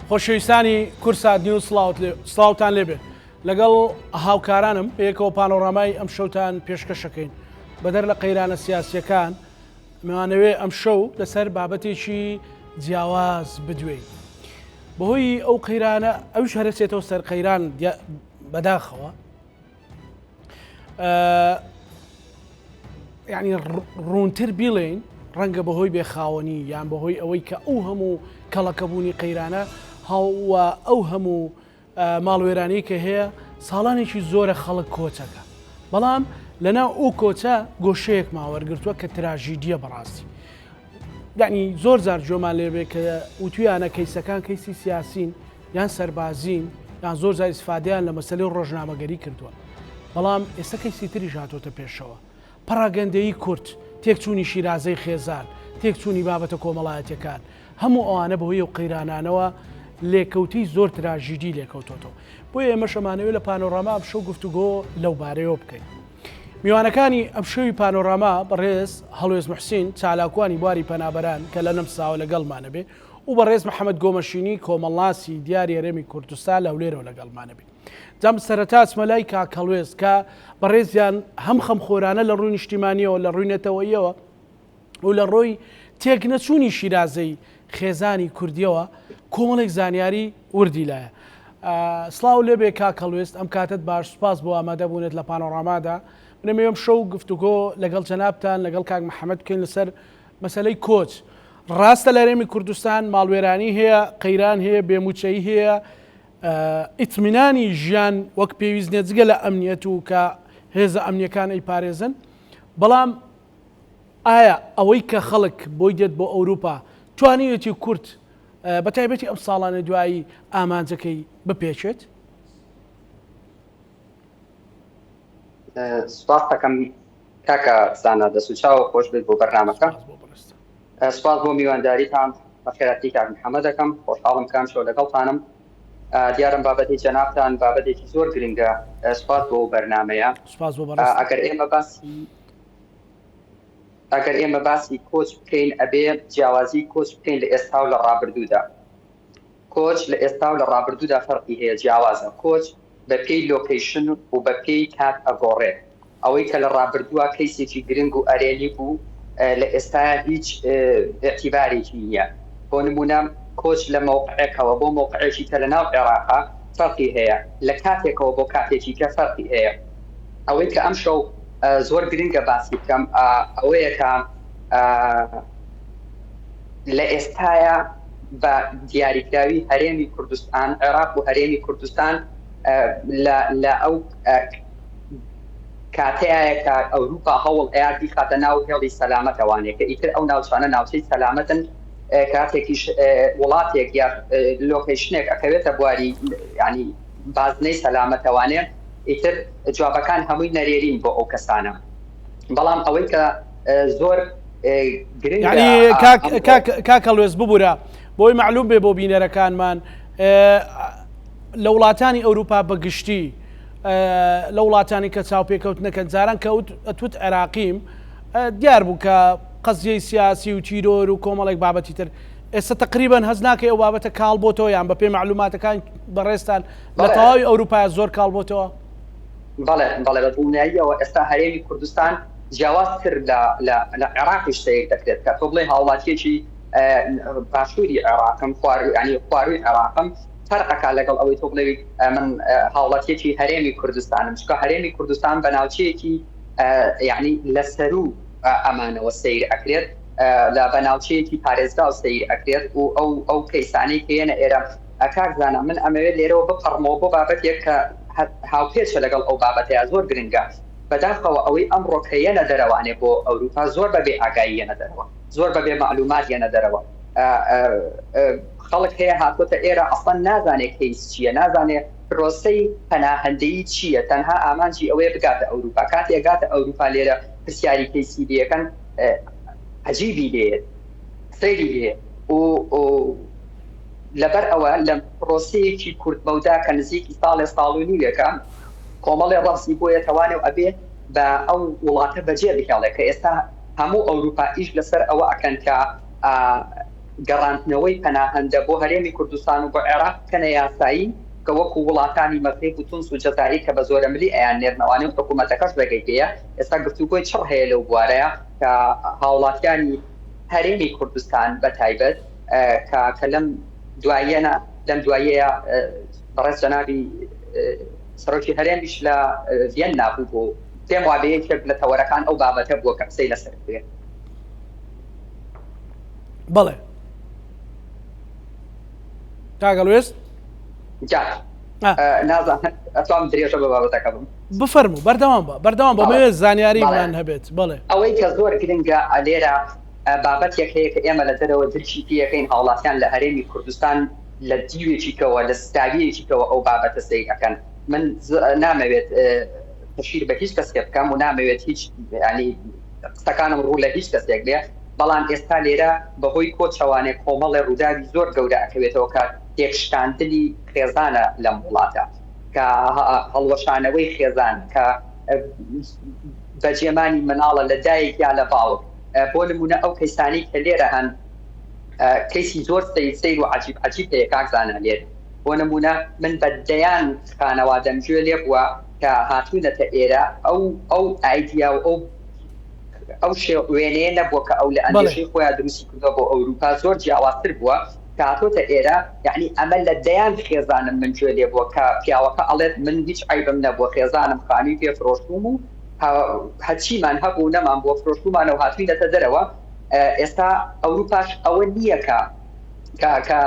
خۆشەویستانی کوردسات نیوز سڵاوتان لێبێ لەگەڵ هاوکارانم پێکەوە پانۆرامای ئەم شەوتان پێشکەشەکەین بەدەر لە قەیرانە سیاسیەکان مانەوێ ئەم شەو لەسەر بابەتێکی جیاواز بدوێین بەهۆی ئەو قەیرانە ئەوش هەرەچێتەوە سەر قەیران بەداخەوە یعنی ڕوونتر بیڵێین ڕەنگە بەهۆی بێخاوەنی یان بەهۆی ئەوەی کە ئەو هەموو کەڵەکەبوونی قەیرانە هاوە ئەو هەموو ماڵوێرانی کە هەیە ساڵانێکی زۆرە خەڵک کۆچەکە بەڵام لەناو ئەو کۆچە گۆشەیەکمان وەرگتووە کە تراژیدیە بەڕاستی یعنی زۆر جار جۆمان لێبێ کە وتویانە کەیسەکان کەیسی سیاسین یان سەربازین یان زۆر جار ئیسفادەیان لە مەسەلەی ڕۆژنامەگەری کردووە بەڵام ئێستا کەیسی تریش هاتۆتە پێشەوە پەڕاگەندەیی کورد تێکچوونی شیرازەی خێزان تێکچوونی بابەتە کۆمەڵایەتیەکان هەموو ئەوانە بەهۆی ئەو قەیرانانەوە لێکەوتەی زۆر تراژیدی لێکەوتۆتەوە بۆیە ئێمەش ئەمانەوێت لە پانۆراما ئەمشەو گفتوگۆ لەو بارەیەوە بکەین. میوانەکانی ئەمشەوی پانۆراما بەڕێز هەڵوێست محسین چالاکوانی بواری پەنابەران کە لە نەمساوە لەگەڵمانە بێ و بەڕێز محەمەد گۆمەشینی کۆمەڵناسی دیاری هەرێمی کوردستان لە هەولێرەوە لەگەڵمانە بێ. جا من سەرەتا ئەچمە لای کاک هەڵوێست کە بەڕێزیان هەم خەمخۆرانە لە ڕووی نیشتیمانیەوە لە ڕووی نەتەوەییەوە و لە ڕووی تێکنەچوونی شیرازەی خێزانی کوردیەوە کۆمەڵێک زانیاری وردی لایە. سڵاو لێبێ کاک هەڵوێست ئەم کاتت باش سوپاس بۆ ئامادەبوونت لە پانۆرامادا منەمەوێ ئەمشەو گفتوگۆ لەگەڵ جەنابتان لەگەڵ کاک محەممەد بکەین لەسەر مەسەلەی کۆچ، ڕاستە لە هەرێمی کوردستان ماڵوێرانی هەیە، قەیران هەیە، بێموچەیی هەیە، ئیتمینانی ژیان وەک پێویست نیە جگە لە ئەمنیەت و کە هێزە ئەمنیەکان ئەیپارێزن، بەڵام ئایا ئەوەی کە خەڵک بۆی دێت بۆ ئەوروپا توانیویەتی کورد بە تایبەتی ئەم ساڵانە دوایی ئامانجەکەی بپێکێت؟ سوپاس دەکەم کاکە زانا دەست و چاوە خۆش بێت بۆ بەرنامەکە سوپاس بۆ میوانداریتان بەخێراتی کاک محەممەد دەکەم خۆشحاڵم کام شەو لەگەڵتانم دیارم بابەتی جەنابتان بابەتێکی زۆر گرنگە سوپاس بۆ بەرنمەیە سوپاس بۆ ئەگەر ئێمە باسی ئەگەر ئێمە باسی کۆچ بکەین ئەبێ جیاوازی کۆچ بکەین لە ئێستا و لە ڕابردوودا کۆچ لە ئێستا و لە ڕابردوودا فەرقی هەیە جیاوازە کۆچ بە پێی لۆکەیشن و بە پێی کات ئەگۆڕێ. ئەوەی کە لە ڕابردووا کەیسێکی گرنگ و ئەرێنی بوو لە ئێستایا هیچ ئیعتیبارێکی نییە. بۆ نموونە کۆچ لە مەوقعێکەوە بۆ مەوقعێکی کە لە ناو عێراقا فەرقی هەیە، لە کاتێکەوە بۆ کاتێکی کە فەرقی هەیە. ئەوەی کە ئەمشەو زۆر گرنگە باسی بکەم ئەوەیە کە لە ئێستایا بە دیاریکراوی هەرێمی کوردستان، عێراق و هەرێمی کوردستان لە ئەو کاتەیە کە ئەوروپا هەوڵ ئەیات بیخاتە ناو هێڵی سەلامەتەوانێ کە ئیتر ئەو ناوچانە ناوچەی سەلامەتن کاتێکیش وڵاتێک یا لۆکەیشنێک ئەکەوێتە بواری ینی بازنەی سەلامەتەوانێ ئیتر جوابەکان هەمووی نەرێرین بۆ ئەو کەسانە بەڵام ئەوەی کە زۆر یعنی کاک هەڵوێست ببورە بۆی معلوم بێ بۆ بینەرەکانمان لە وڵاتانی ئەوروپا بە گشتی لە وڵاتانی کە چاوپێکەوت نەکەن جاران کە ئەتوت عێراقیم دیار بوو کە قەزیەی سیاسی و تیرۆر و کۆمەڵێک بابەتی تر ئێستا تقریبان هەز ناکەی ئەو بابەتە کاڵ بۆتەوە یان بە پێی معلوماتەکان بەڕێزتان لە تەواوی ئەوروپا زۆر کاڵ بۆتەوە بەڵێ بەڵێ بە دڵنیاییەوە ئێستا هەرێمی کوردستان جیاوازتر لە لە لە عێراقیش سەیر دەکرێت کە تۆ بڵێ هاوڵاتیەکی باشووری عێراقم خوار ینی خواروی عێراقم فەرقەکە لەگەڵ ئەوەی تۆ بڵێ من هاوڵاتیەکی هەرێمی کوردستانم چونکە هەرێمی کوردستان بە ناوچەیەکی یعنی لەسەرو ئەمانەوە سەیر ئەکرێت لە بە ناوچەیەکی پارێزراو سەیر ئەکرێت و ئەو ئەو کەیسانەی کە یەنە ئێرە کاک زانا من ئەمەوێت لێرەوە بپەڕمەوە بۆ بابەتێک کە هاوپێچە لەگەڵ ئەو بابەتەیا زۆر گرنگە بەداخەوە ئەوەی ئەمڕۆ کە یەنە دەرەوانێ بۆ ئەوروپا زۆر بە بێ ئاگایی یەنە دەرەوە زۆر بە بێ مەعلومات یەنە دەرەوە خەڵک هەیە هاتۆتە ئێرە ئەسڵەن نازانێ کەیس چییە نازانێ پرۆسەی پەناهەندەیی چییە تەنها ئامانجی ئەوەیە بگاتە ئەوروپا کاتێ گاتە ئەوروپا لێرە پرسیاری کەیسی لێکەن عجیبی لێیەت سەیری لێ و لەبەر ئەوە لە پرۆسەیەکی کورتمەودا کە نزیکی ساڵێ ساڵ و نیوێکە کۆمەڵێ ڕەفزی بۆیە تەوانێ و ئەبێ بە ئەو وڵاتە بەجێ بهێڵێ کە ئێستا هەموو ئەوروپا ئیش لەسەر ئەوە ئەکەن کە. گەڕاندنەوەی پەناهەندە بۆ هەرێمی کوردستان و بۆ عێراق بکەنە یاسایی کە وەکو وڵاتانی مەغریب و تونس و جەزائیر کە بە زۆرەملی ئەیاننێرنەوانێ و حکوومەتەکەش ڕێگەی پێیە. ئێستا گفتوگۆی چڕ هەیە لەو بوارەیا کە هاوڵاتیانی هەرێمی کوردستان بە تایبەت کە کە لەم دواییەنا لەم دواییەیا بەڕێز جەنابی سەرۆکی هەرێمیش لە ڤیەننا بوو بۆ پێم وابێ یەکێک لە تەوەرەکان ئەو بابەتە بووە کە قسەی لەسەر کرێ. بەڵێ کاک هەڵوێست نازانم درێژە بە بابەتەکە بم بفەرموو بەردەوام بە بەردەوام بە مەوێت زانیاریمان هەبێت بەڵێ ئەوەی کە زۆر گرنگە لێرە بابەتێک هەیە کە ئێمە لە دەرەوە درکی پێەکەین هاوڵاتیان لە هەرێمی کوردستان لە دیوێکی کەوە لە ستاویەکی کەوە ئەو بابەتە سەیر ئەکەن من نامەوێت تەشیر بە هیچ کەسێک بکەم و نامەوێت هیچ ینی قسەکانم ڕوو لە هیچ کەسێک بێ، بەڵام ئێستا لێرە بەهۆی کۆچەوانێ کۆمەڵێ ڕووداوی زۆر گەورە ئەکەوێتەوە کە تێکشکاندنی خێزانە لەم وڵاتە، کە هەڵوەشانەوەی خێزان، کە بەجێمانی مناڵە لە دایک یا لە باوک. بۆ نموونە ئەو کەیسانەی کە لێرە هەن کەیسی زۆر سەیر سەیر و عەجیب عەجیب هەیە کاک زانا لێرە. بۆ نموونە من بە دەیان خانەوادەم گوێ لێ بووە کە هاتوونەتە ئێرە ئەو ئەو ئایدیا و ئەو ئەو شێ وێنەیە نەبووە کە ئەو لە ئەندێشەی خۆیان دروستی کردووە بۆ ئەوروپا زۆر جیاوازتر بووە کە هاتۆتە ئێرە یعنی ئەمە لە دەیان خێزانم من گوێ لێ بووە کە پیاوەکە ئەڵێت من هیچ عەیبم نەبووە خێزانم خانووی پێ فرۆشتووم و هەرچیمان هەبوو نەمان بووە فرۆشتوومانە و هاتووینەتە دەرەوە ئێستا ئەوروپاش ئەوە نییە کە کە کە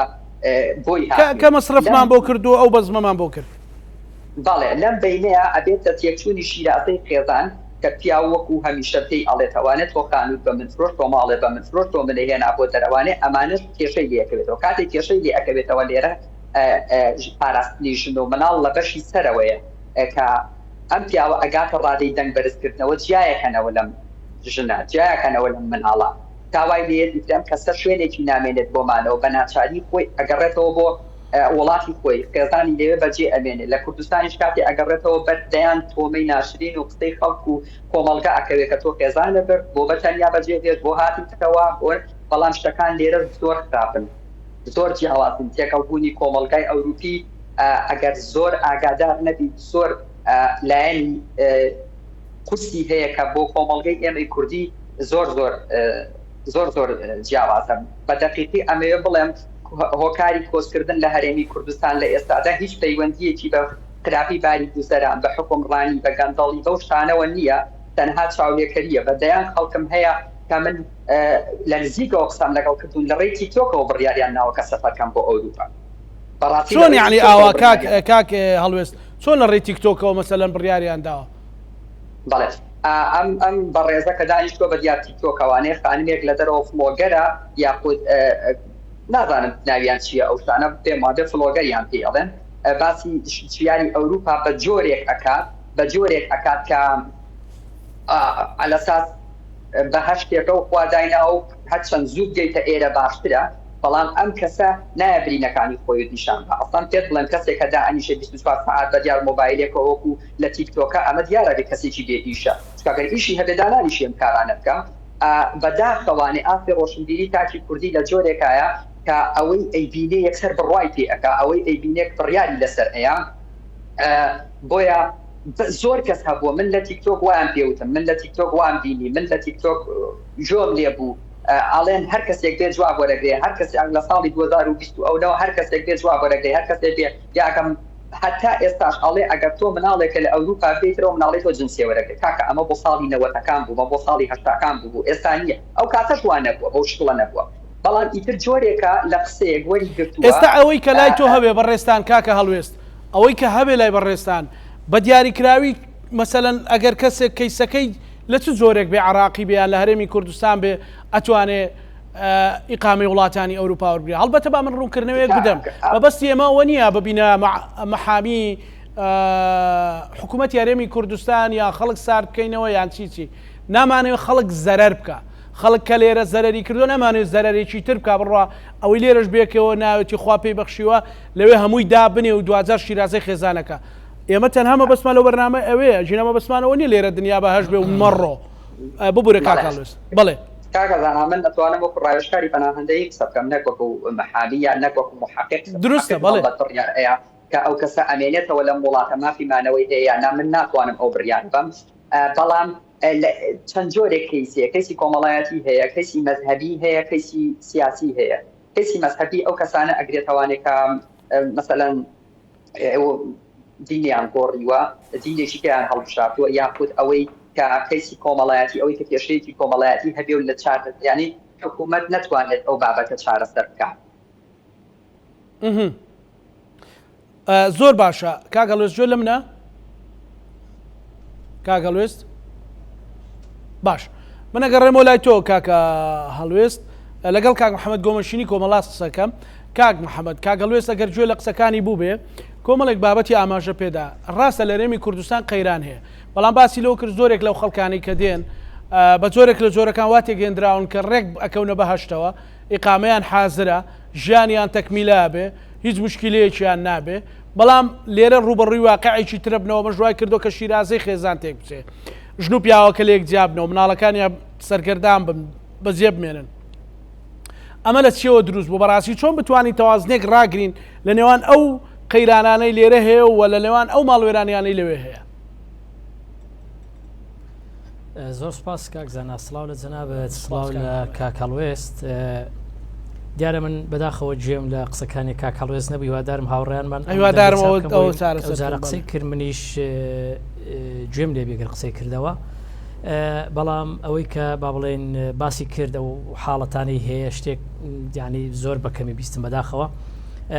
بۆی کە مەسرەفمان بۆ کردو ئەو بەزمەمان بۆ کرد. بەڵێ لەم بەینەیا ئەبێتە تێکچوونی شیرازەی خێزان کە پیاو وەکو هەمیشە پێی ئەڵێتەوانێ تۆ خانووت بە من فرۆشت تۆ ماڵێ بە من فرۆشت تۆ منێ هێنا بۆ دەرەوانێ ئەمانەش کێشەی لێ ئەکەوێتەوە کاتێ کێشەی لێ ئەکەوێتەوە لێرە پاراستنی ژن و مناڵ لە بەشی سەرەوەیە کە ئەم پیاوە ئەگاتە ڕادەی دەنگ بەرزکردنەوە جیایەکەنەوە لەم ژنە جیایەکەنەوە لەم مناڵە تا وای لێیەت ئیتر ئەم کەسە شوێنێکی نامێنێت بۆ مانەوە بە ناچاری خۆی ئەگەڕێتەوە بۆ وڵاتی خۆی، خێزانی لەوێ بەجێ ئەمێنێ، لە کوردستانیش کاتێ ئەگەڕێتەوە بەر دەیان تۆمەی ناشرین و قسەی خەڵک و کۆمەڵگە ئەکەوێ کە تۆ خێزانت برد، بۆ بە تەنیا بەجێ هێشت، بۆ هاتیتەوە، بۆ. بەڵام شتەکان لێرە زۆر خراپن، زۆر جیاوازن، تێکەڵبوونی کۆمەڵگای ئەوروپی ئەگەر زۆر ئاگادار نەبیت زۆر لایەنی قورسی هەیە کە بۆ کۆمەڵگەی ئێمەی کوردی زۆر زۆر زۆر زۆر جیاوازە. بە دەقیقی ئەمەوێ بڵێم هۆکاری کۆچکردن لە هەرێمی کوردستان لە ئێستادا هیچ پەیوەندییەکی بە خراپی باری گوزەران، بە حوکمڕانی، بە گەندەڵی، بەو شتانەوە نییە، تەنها چاولێکەرییە. بە دەیان خەڵکم هەیە کە من لە نزیکەوە قسەم لەگەڵ کردوون، لە ڕێی تیکتۆکەوە بڕیاریان ناوە کە سەفەر کەن بۆ ئەوروپا. بەڕاستی چۆن یەعنی ئاوا کاک کاک هەڵوێست چۆن لە ڕێی تیکتۆکەوە مەسەلەن بڕیاریان داوە؟ بەڵێ ئەم ئەم بەڕێزە کە دانیشتووە بە دیار تیکتۆکەوانێ خانمێک لە دەرەوە فڵۆگەرە یاخود نازانم ناویان چییە ئەو شتانە پێم وابێ فڵۆگەریان پێی ئەڵێن باسی ژیانی ئەوروپا بە جۆرێک ئەکات بە جۆرێک ئەکات کە عەلەساس بەهەشتێکە و خوا دایناوە و هەرچەند زوو بگەیتە ئێرە باشترە بەڵام ئەم کەسە نایە برینەکانی خۆیت نیشان با ئەسڵەن پێت بڵێم کەسێک کە دائەنیشێ 24 سەعات بە دیار مۆبایلێکەوە وەکو لە تیک تۆکە ئەمە دیارە بێ کەسێکی بێ ئیشە چونکە گەر ئیشی هەبێ دانانیشێ ئەم کارانە بکا بە داخەوانێ ئاستی ڕۆشنبیری تاکی کوردی لە جۆرێکایە کە ئەوەی ئەیبینێ یەکسەر بڕوای پێ ئەکا ئەوەی ئەیبینێ بڕیاری لەسەر ئەیا بۆیە زۆر کەس هەبووە من لە تیک تۆک وایان پێ وتم من لە تیک تۆک وام بینی من لە تیک تۆک گوێم لێ بوو ئەڵێن هەر کەسێک بێ جواب وەرەگرێ هەر کەسێک لە ساڵی 2020 ئەو لەوە هەر کەسێک بێ جواب وەرەگرێ هەر کەسێک بێ یاکەم هەتا ئێستاش ئەڵێ ئەگەر تۆ مناڵێکە لە ئەوروپا بێیتەوە مناڵی تۆ جنسیە وەرەگرێ کاکە ئەمە بۆ ساڵی نەوەتەکان بوو بە بۆ ساڵی هەشتاکان بوو بوو ئێستا نییە ئەو کاتەش وا نەبووە بەو شکڵە نەبووە بەڵام ئیتر جۆرێکە لە قسەیەک وەری گرتووە ئێستا ئەوەی کە لای تۆ هەبێ بەڕێزتان کاکە هەڵوێست ئەوەی کە هەبێ لای بەڕێزتان بە دیاریکراوی مەسەلەن ئەگەر کەسێک کەیسەکەی لە چ جۆرێک بێ عراقی بێ یان لە هەرێمی کوردستان بێ ئەتوانێ ئیقامەی وڵاتانی ئەوروپا وەربگرێ هەڵبەتە با من ڕوونکردنەوەیەک بدەم مەبەستی ئێمە ئەوە نییە ببینە محامی حکوومەت یارێمی کوردستان یا خەڵک سارد بکەینەوە یان چی چی نامانەوێت خەڵک زەرەر بکە خەڵک کە لێرە زەرەری کردو نامانەوێت زەرەرێکی تر بکە بڕوا ئەوەی لێرەش بێکەوە ناوێتی خوا پێی بەخشیوە لەوێ هەمووی دابنێ و دواجار شیرازەی خێزانەکە ئێمە تەنها مەبەستمان لەو بەرنامە ئەوەیە ژینە مەبەستمانەوە نیە لێرە دنیا بە هەش بێ و مەڕۆ ببورە کاک هەڵوێست بەڵێ. کاکە زانا من ئەتوانم وەکو ڕاوێژکاری پەناهەندەیی قسە بکەم نەک وەکو محامی یان نەک وەکو محقق دروستە بەڵێ. بڕیار ئەیا کە ئەو کەسە ئەمێنێتەوە لەم وڵاتە مافی مانەوەی هەیە یان نا من ناتوانم ئەو بڕیارە بەم بەڵام چەند جۆرێک کەیس هەیە کەیسی کۆمەڵایەتی هەیە کەیسی مەزهەبی هەیە کەیسی سیاسی هەیە کەیسی مەزهەبی ئەو کەسانە ئەگرێتەوانێ کە مەسەلەن دینیان گۆڕیوە دینێکی پێیان هەڵبژاردووە یاخود ئەوەی کە کەیسی کۆمەڵایەتی ئەوەی کە کێشەیەکی کۆمەڵایەتی هەبێ و لە چار ینی حکوومەت نەتوانێت ئەو بابەتە چارەسەر بکات. زۆر باشە کاک هەڵوێست گوێ لە منە کاک هەڵوێست باش من ئەگەڕێمەوە لای تۆ کاکە هەڵوێست لەگەڵ کاک محەممەد گۆمەشینی کۆمەڵاس قسەکەم کاک محەممەد کاک هەڵوێست ئەگەر گوێ لە قسەکانی بوو بێ کۆمەڵێک بابەتی ئاماژە پێدا ڕاستە لە رێمی کوردستان قەیران هەیە بەڵام باسی لەوە کرد زۆرێک لەو خەڵکانی کە دێن بە جۆرێک لە جۆرەکان وا تێگەندراون کە ڕێک ئەکەونە بەهشتەوە ئیقامەیان حازرە ژیانیان تەکمیلە ئەبێ هیچ موشکیلەیەکیان نابێ بەڵام لێرە ڕووبەڕووی واقعێکی ترە بنەوە ئەمەش وای کردووە کە شیرازەی خێزان تێک بچێ ژن و پیاوەکە لێک جیابنەوە مناڵەکانیان سەرگەردان بن بەجێ بمێنن ئەمە لە چیەوە دروست بوو بەڕاستی چۆن بتوانین تەوازنێک ڕاگرین لە نێوان ئەو قەیرانانەی لێرە هەیە و لە نێوان ئەو ماڵوێرانیانەی لەوێ هەیە؟ زۆر سپاس کاک زانا سڵاو لە جەنابت سڵاو لە کاک هەڵوێست دیارە من بەداخەوە گوێم لە قسەکانی کاک هەڵوێست نەبوو هیوادارم هاوڕێیانمان هیوادارم ئەو جارە قسەی کرد منیش گوێم لێ بێگەر قسەی کردەوە بەڵام ئەوەی کە با بڵێن باسی کرد ئەو حاڵەتانەی هەیە شتێک ینی زۆر بەکەمی بیستم بەداخەوە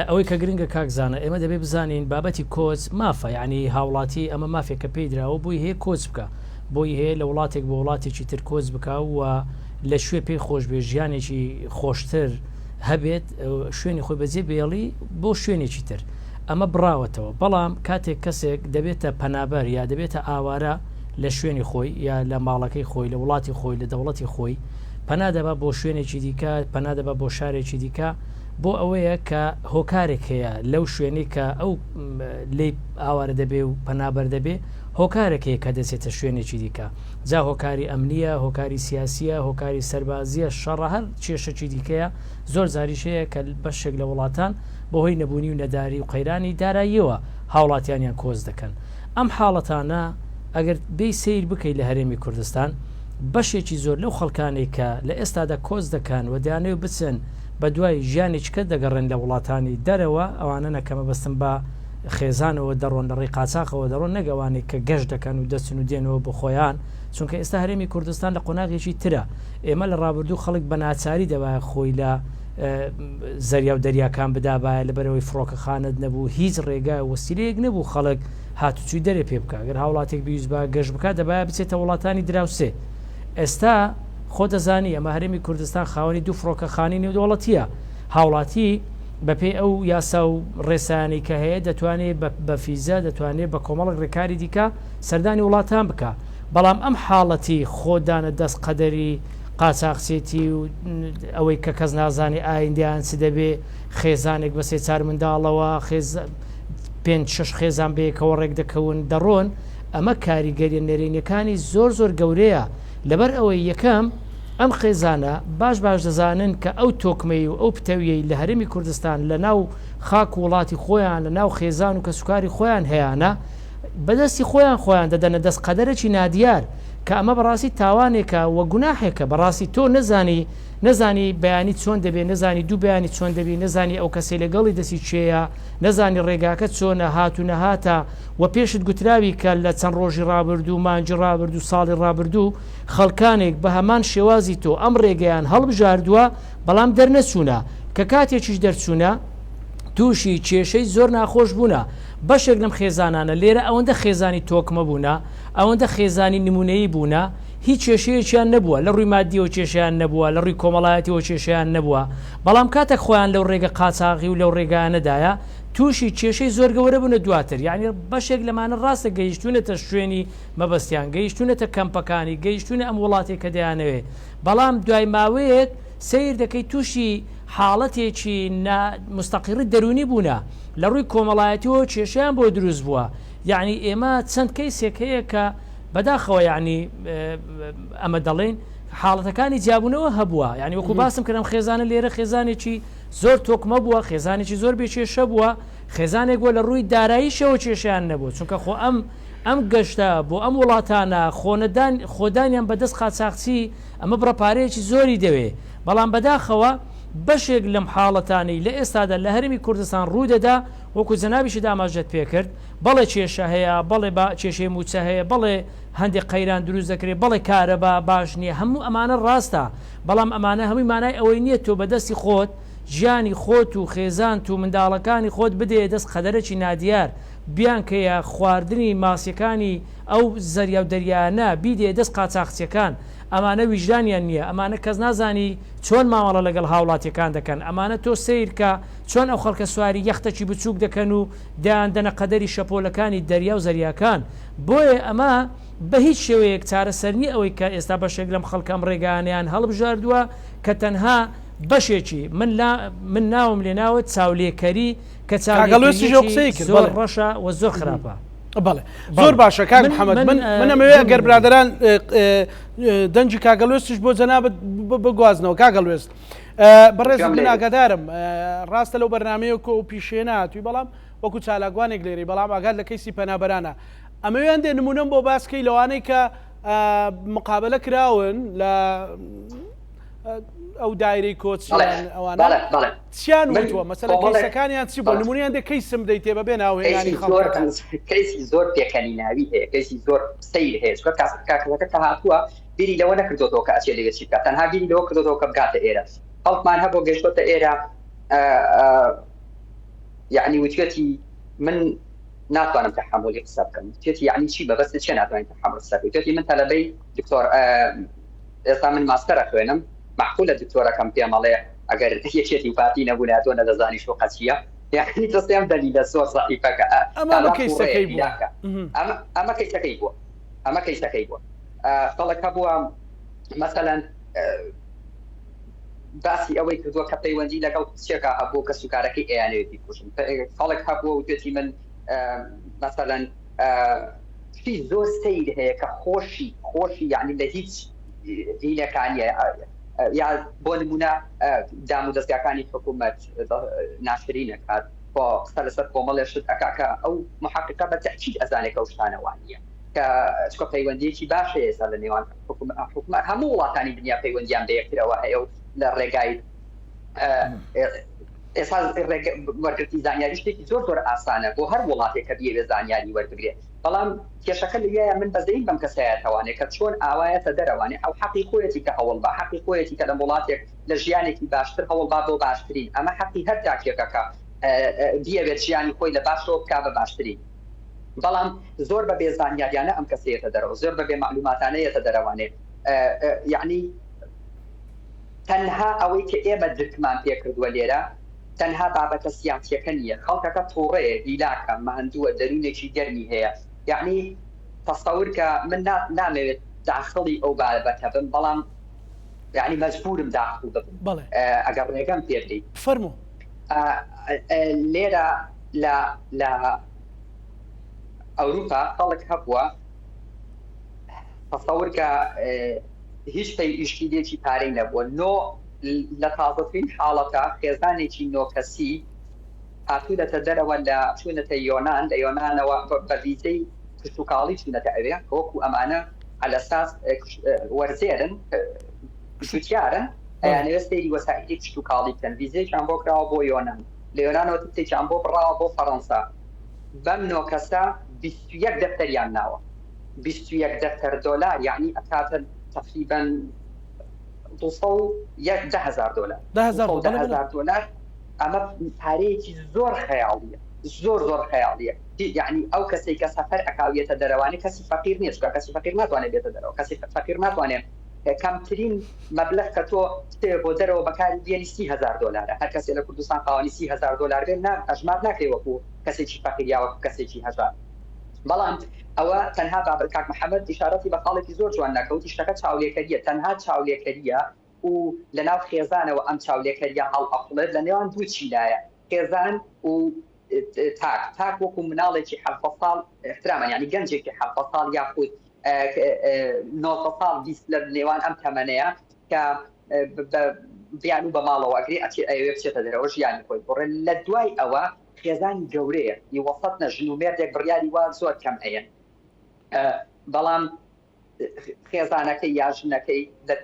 ئەوەی کە گرنگە کاک زانا ئێمە دەبێ بزانین بابەتی کۆچ مافە یعنی هاوڵاتی ئەمە مافێکە پێی دراوە بۆی هەیە کۆچ بکە بۆی هەیە لە وڵاتێک بۆ وڵاتێکی تر کۆچ بکا و لە شوێ پێی خۆش بێ ژیانێکی خۆشتر هەبێت شوێنی خۆی بەجێ بێڵی بۆ شوێنێکی تر ئەمە بڕاوەتەوە بەڵام کاتێک کەسێک دەبێتە پەنابەر یا دەبێتە ئاوارە لە شوێنی خۆی یا لە ماڵەکەی خۆی لە وڵاتی خۆی لە دەوڵەتی خۆی پەنا دەبا بۆ شوێنێکی دیکە پەنا دەبا بۆ شارێکی دیکە بۆ ئەوەیە کە هۆکارێک هەیە لەو شوێنەی کە ئەو لێی ئاوارە دەبێ و پەنابەر دەبێ هۆکارێک هەیە کە دەچێتە شوێنێکی دیکە جا هۆکاری ئەمنییە هۆکاری سیاسییە هۆکاری سەربازییە شەڕە هەر کێشەکی دیکەیە زۆر جاریش هەیە کە بەشێک لە وڵاتان بەهۆی نەبوونی و نەداری و قەیرانی داراییەوە هاوڵاتیانیان کۆچ دەکەن ئەم حاڵەتانە ئەگەر بێی سەیر بکەیت لە هەرێمی کوردستان بەشێکی زۆر لەو خەڵکانەی کە لە ئێستادا کۆچ دەکەن و دەیانەوێت بچن بە دوای ژیانێکی کە دەگەڕێن لە وڵاتانی دەرەوە، ئەوانە نە کە مەبەستم بە خێزانەوە دەڕۆن لە ڕێی قاچاخەوە دەڕۆن نەک ئەوانەی کە گەشت دەکەن و دەچن و دێنەوە بۆ خۆیان، چونکە ئێستا هەرێمی کوردستان لە قۆناغێکی ترە، ئێمە لە ڕابردوو خەڵک بە ناچاری دەبایە خۆی لە زەریا و دەریاکان بدابایە لەبەرئەوەی فڕۆکەخانەت نەبوو هیچ ڕێگا و وەسیلەیەک نەبوو خەڵک هاتوچوی دەرێ پێ بکا گەر هاوڵاتیەک بیویستبا گەشت بکا دەبایە بچێتە وڵاتانی دراوسێ ئێستا خۆ دەزانی ئەمە هەرێمی کوردستان خاوەنی دوو فڕۆکەخانەی نێودەوڵەتییە، هاوڵاتی بەپێی ئەو یاسا و ڕێسایانەی کە هەیە دەتوانێت بە فیزە دەتوانێت بە کۆمەڵێک ڕێکاری دیکە سەردانی وڵاتان بکا، بەڵام ئەم حاڵەتی خۆ دانە دەست قەدەری قاچاخچێتی و ئەوەی کە کەس نازانێ ئایندەیان چ دەبێ، خێزانێک بە سێ چار منداڵەوە خێز پێنج شەش خێزان بەیەکەوە ڕێک دەکەون دەڕۆن، ئەمە کاریگەریە نەرێنیەکانی زۆر زۆر گەورەیە. لەبەر ئەوەی یەکەم، ئەم خێزانە باش باش دەزانن کە ئەو تۆکمەیی و ئەو پتەویەی لە هەرێمی کوردستان لە ناو خاک و وڵاتی خۆیان لە ناو خێزان و کەسوکاری خۆیان هەیانە بە دەستی خۆیان خۆیان دەدەنە دەست قەدەرێکی نادیار کە ئەمە بەڕاستی تاوانێکە و گوناحێکە بەڕاستی تۆ نەزانی نەزانی بەیانی چۆن دەبێ نەزانی دوو بەیانی چۆن دەبی نەزانی ئەو کەسەی لەگەڵی دەستی کێیە نەزانی ڕێگاکە چۆنە هات و نەهاتە وە پێشت گوتراوی کە لە چەند ڕۆژی ڕابردوو، مانگی ڕابردوو، ساڵی ڕابردوو خەڵکانێک بە هەمان شێوازی تۆ ئەم ڕێگەیان هەڵبژاردووە بەڵام دەرنەچوونە، کە کاتێکیش دەرچوونە تووشی کێشەی زۆر ناخۆش بوونە. بەشێک لەم خێزانانە لێرە ئەوەندە خێزانی تۆکمە بوونە، ئەوەندە خێزانی نموونەیی بوونە، هیچ کێشەیەکیان نەبووە، لە ڕووی مادییەوە کێشەیان نەبووە، لە ڕووی کۆمەڵایەتیەوە کێشەیان نەبووە، بەڵام کاتێک خۆیان لەو ڕێگە قاچاغی و لەو ڕێگایانەدایە تووشی کێشەی زۆر گەوەرە بوونە دواتر یانی بەشێک لەمانە ڕاستە گەیشتوونەتە شوێنی مەبەستیان گەیشتوونەتە کەمپەکانی گەیشتوونە ئەم وڵاتەی کە دەیانەوێ بەڵام دوای ماوەیەک سەیر دەکەی تووشی حاڵەتێکی نا مستەقیڕی دەروونی بوونە لە ڕووی کۆمەڵایەتیەوە کێشەیان بۆ دروست بووە یعنی ئێمە چەند کەیسێک هەیە کە بەداخەوە یعنی ئەمە دەڵێین. حاڵەتەکانی جیابوونەوە هەبووە یانی وەکو باسم کرد ئەم خێزانە لێرە خێزانێکی زۆر تۆکمە بووە خێزانێکی زۆر بێ کێشە بووە خێزانێک بووە لە ڕووی داراییشەوە کێشەیان نەبوو چونکە خۆ ئەم ئەم گەشتە بۆ ئەم وڵاتانە خۆنەدان خۆدانیان بەدەست قاچاخچی ئەمە بڕە پارەیەکی زۆری دەوێ بەڵام بەداخەوە بەشێک لەم حاڵەتانەی لە ئێستادا لە هەرێمی کوردستان ڕوو دەدا وەکو جەنابیشت ئاماژەت پێکرد بەڵێ کێشە هەیە بەڵێ با کێشەی مووچە هەیە بەڵێ هەندێک قەیران دروست دەکرێت، بەڵێ کارەبا باش نییە، هەموو ئەمانە ڕاستە، بەڵام ئەمانە هەمووی مانای ئەوەی نییە تۆ بە دەستی خۆت ژیانی خۆت و خێزانت و منداڵەکانی خۆت بدەیە دەست قەدەرێکی نادیار، بیانکەیە خواردنی ماسیەکانی ئەو زەریا و دەریایانە، بیدەیە دەست قاچاخچیەکان، ئەمانە ویژدانیان نییە، ئەمانە کەس نازانی چۆن مامەڵە لەگەڵ هاوڵاتیەکان دەکەن، ئەمانە تۆ سەیرکە چۆن ئەو خەڵکە سواری یەختەکی بچووک دەکەن و دەیاندەنە قەدەری شەپۆلەکانی دەریا و زەریاکان. بۆیە ئەمە بە هیچ شێوەیەک چارەسەر نییە ئەوەی کە ئێستا بەشێک لەم خەڵکە ئەم ڕێگایانەیان هەڵبژاردووە کە تەنها بەشێکی من لا من ناوم لێناوە چاولێکەری کە کاک هەڵوێستیش ئەو قسەی چاولێکەریەکی کرد زۆر بەڵێ ڕەشە و زۆر خراپە. بەڵێ زۆر بەڵێ باشە کاک من محەممەد من من من ئەمەوێ گوێم ئەگەر لێ بێ. برادەران دەنگی کاک هەڵوێستیش بۆ جەنابت بگوازنەوە کاک هەڵوێست بەڕێزت گوێم من لێ بێ. ئاگادارم ڕاستە لەو بەرنامەیە کۆ و پیشەیە نەهاتووی بەڵام وەکو چالاکوانێک لێرەی بەڵام ئاگات لە کەیسی پەنابەرانە ئەمەوێ هەندێ نمونەم بۆ باس کەی لەوانەی کە مقابلە کراون لە ئەو دایرەی کۆچیان ئەوانە چیان وتووە مەسەلە کەیسەکانیان چی بووە نمونەیان دێ کەیسم دەیتێ بەبێ ناوهێنانی خەڵکەکان. کەیسی زۆر پێکەنیناوی هەیە کەیسی زۆر سەیر هەیە چونکە کاکەکە کە هاتووە بیری لەوە نەکردۆتەوە کە ئەچێ لەوێ چی بکات تەنها بیری لەوە کردۆتەوە کە بگاتە ئێرە خەڵکمان هەبوو گەیشتۆتە ئێرە یەعنی وتوێتی من ناتوانم تەحەمولی قسە بکەم وتوێتی یەعنی چی مەبەستت چیە ناتوانین تەحەمول قسە بکەی وتوێتی من تەلەبەی دکتۆر ئێستا من ماستەرە خوێنم مەعقولە دکتۆرەکەم پێم ئەڵێ ئەگەر یەکێتی و پارتی نەبوونایە تۆ نەدەزانی شوقە چییە یعنی دەستیان دەلیلە زۆر زەعیفەکە ئەمە کابرا کەیسەکەی تووڕەیە بووە هیلاکە ئەمە ئەمە کەیسەکەی بووە ئەمە کەیسەکەی بووە خەڵک هەبووە مەسەلەن باسی ئەوەی کردووە کە پەیوەندی لەگەڵ کچێکا هەبوو کە سوکارەکەی ئەیانەوێت بیکوژن خەڵک هەبووە وتێتی من مەسەلەن شتی زۆر سەیر هەیە کە خۆشی خۆشی یعنی لە هیچ هینەکانیە یا بۆ نمونە دام و دەستگاکانی حکوومەت ناشرینەکات قسە لەسەر کۆمەڵێ شت ئەکا کە ئەو محققە بە تەئکید ئەزانێت کە ئەو شتانە وانە کە چکە پەیوەندیەکی باش هەیە ئێستا لە نێوان حکومەت هەموو وڵاتانی دنیا پەیوەندیان بە یەکترەوە هەیە و لە ڕێگای ئێستا وەرگرتنی زانیاری شتێکی زۆر زۆر ئاسانە بۆ هەر وڵاتێک کە بیەوێت زانیاری وەربگرێت بەڵام کێشەکە لەویایە من بەزەیم بەم کەسایەتەوانێ کە چۆن ئاوایەتە دەرەوانێ ئەو حەقی خۆیەتی کە هەوڵ بە حەقی خۆیەتی کە لە وڵاتێک لە ژیانێکی باشتر هەوڵ با بۆ باشترین ئەمە حەقی هەر تاکێکە کە بیەوێت ژیانی خۆی لە باشەوە بکا بە باشترین بەڵام زۆر بە بێ زانیاریانە ئەم کەسە یەتە دەرەوە زۆر بە بێ مەعلوماتانە یەتە دەرەوانێ یەعنی تەنها ئەوەی کە ئێمە درکمان پێ کردووە لێرە تەنها بابەتە سیاسیەکە نییە خەڵکەکە توڕەیە هیلاکە ماندووە دەروونێکی گەرمی هەیە یەعنی تەسەور کە من نامەوێت داخڵی ئەو بابەتە بم بەڵام یعنی مەجبورم داخڵ ببم بەڵێ ئەگەر ڕێگەم پێ بدەیت فەرموو لێرە لە لە ئەوروپا خەڵک هەبووە تەسەور کە هیچ پەی ئیشکیلێکی پارەی نەبووە نۆ لە تازەترین حاڵەتە خێزانێکی نۆکەسی هاتوونەتە دەرەوە لە چوونەتە یۆناان لە یۆناانەوە بە ڤیزەی کشتتوکاڵی چوونەتە ئەوێ وەکو ئەمانە عەلەساس وەرزێرن جوتیارن ئەیانەوێت سەیری وەسائیلی کشتتوکاڵی بکەن ڤیزەیەکیان بۆ کراوە بۆ یۆناان لە یۆنانەوە تکتێکیان بۆ بڕاوە بۆ فەڕەنسا بەم نۆ کەسە 21 دەفتەریان ناوە 21 دەفتەر دۆلار یعنی ئەکاتە تقریبا 210 هزار دۆلار 210 هزار دۆلار ئەمە پارەیەکی زۆر خەیاڵیە زۆر زۆر خەیاڵیە یعنی ئەو کەسێک کە سەفەر ئەکاویەتە دەرەوانی کەسی فەقیر نییە چونکە کەسی فەقیر ناتوانێت بێتە دەرەوە کەسی فەقیر ناتوانێت کەمترین مەبلەغ کە تۆ بتەوێ بۆ دەرەوە بەکاری بێنی 30 هەزار دۆلارە هەر کەسێ لە کوردستان خاوەنی 30 هەزار دۆلار بێت نا ئەژمار ناکرێ وەکو کەسێکی فەقیر یا وەکو کەسێکی هەژار بەڵام ئەوە تەنها بابەت کاک محەممەد ئیشارەتی بە خاڵێکی زۆر جوان نەکەوتی شتەکە چاولێکەریە تەنها چاولێکەریە و لە ناو خێزانەوە ئەم چاولێکەریە هەڵئەقوڵێت لە نێوان دوو چینایە خێزان و تاک تاک وەکو مناڵێکی حەڤدە ساڵ احتراما یعنی گەنجێکی حەڤدە ساڵ یاخود. 19 ساڵ 20 لە نێوان ئەم تەمەنەیە کە بیانوو بە ماڵەوە ئەگرێ ئەچێ ئەیەوێ بچێتە دەرەوە ژیانی خۆی بگۆڕێ لە دوای ئەوە خێزانی گەورەیە ی وەسەت نە ژن و مێردێک بڕیاری وا زۆر کەم ئەیەن بەڵام خێزانەکەی یا ژنەکەی لە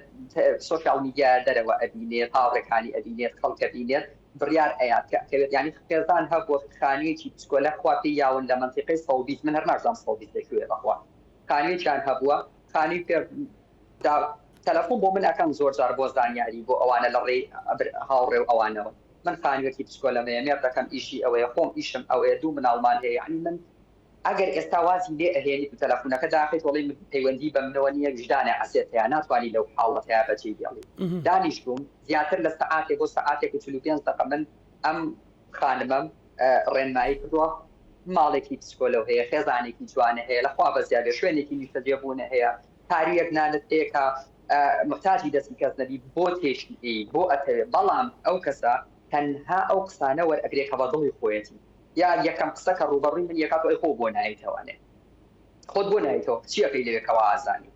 سۆشیال میدیا دەرەوە ئەبینێت هاوڕێکانی ئەبینێت خەڵک ئەبینێت بڕیار ئەیات کە ئەکەوێت یانی خێزان هەبووە خانوویەکی بچکۆلە خوا پێی یاون لە مەنتیقەی 120 من هەر نازانم 120 لە کوێیە بەخوا خانوویەکیان هەبووە خانووی پێ دا تەلەفۆن بۆ من ئەکەن زۆر جار بۆ زانیاری بۆ ئەوانە لە ڕێی هاوڕێ و ئەوانەوە من خانوویەکی بچکۆلەم هەیە مێردەکەم ئیشی ئەوەیە خۆم ئیشم ئەوەیە دوو مناڵمان هەیە یانی من ئەگەر ئێستا وازی لێ ئەهێنیت و تەلەفونەکە داخەیت وەڵی من پەیوەندی بە منەوە نییە ویژدانێ عەزێت هەیە ناتوانی لەو حاڵەتەیا بەجێی بێڵی دانیشتووم زیاتر لە سەعاتێک بۆ سەعاتێک و 45 دەقە من ئەم خانمەم ڕێنمایی کردووە ماڵێکی بچکۆلەو هەیە خێزانێکی جوانە هەیە لە خوا بەزیا بێ شوێنێکی نیشتەجێبوونە هەیە پارویەک نانت هەیە کە محتاجی دەستی کەس نەبی بۆ تێشی ئەی بۆ ئەتەوێ بەڵام ئەو کەسە تەنها ئەو قسانە وەرئەگرێ کە بە دڵی خۆیەتی یا یەکەم قسە کە ڕووبەڕووی من یەکات ئەی خۆ بۆ نایتەوانێ خۆت بۆ نایتەوە چی ئەکەی لەوێ کەوا ئازانی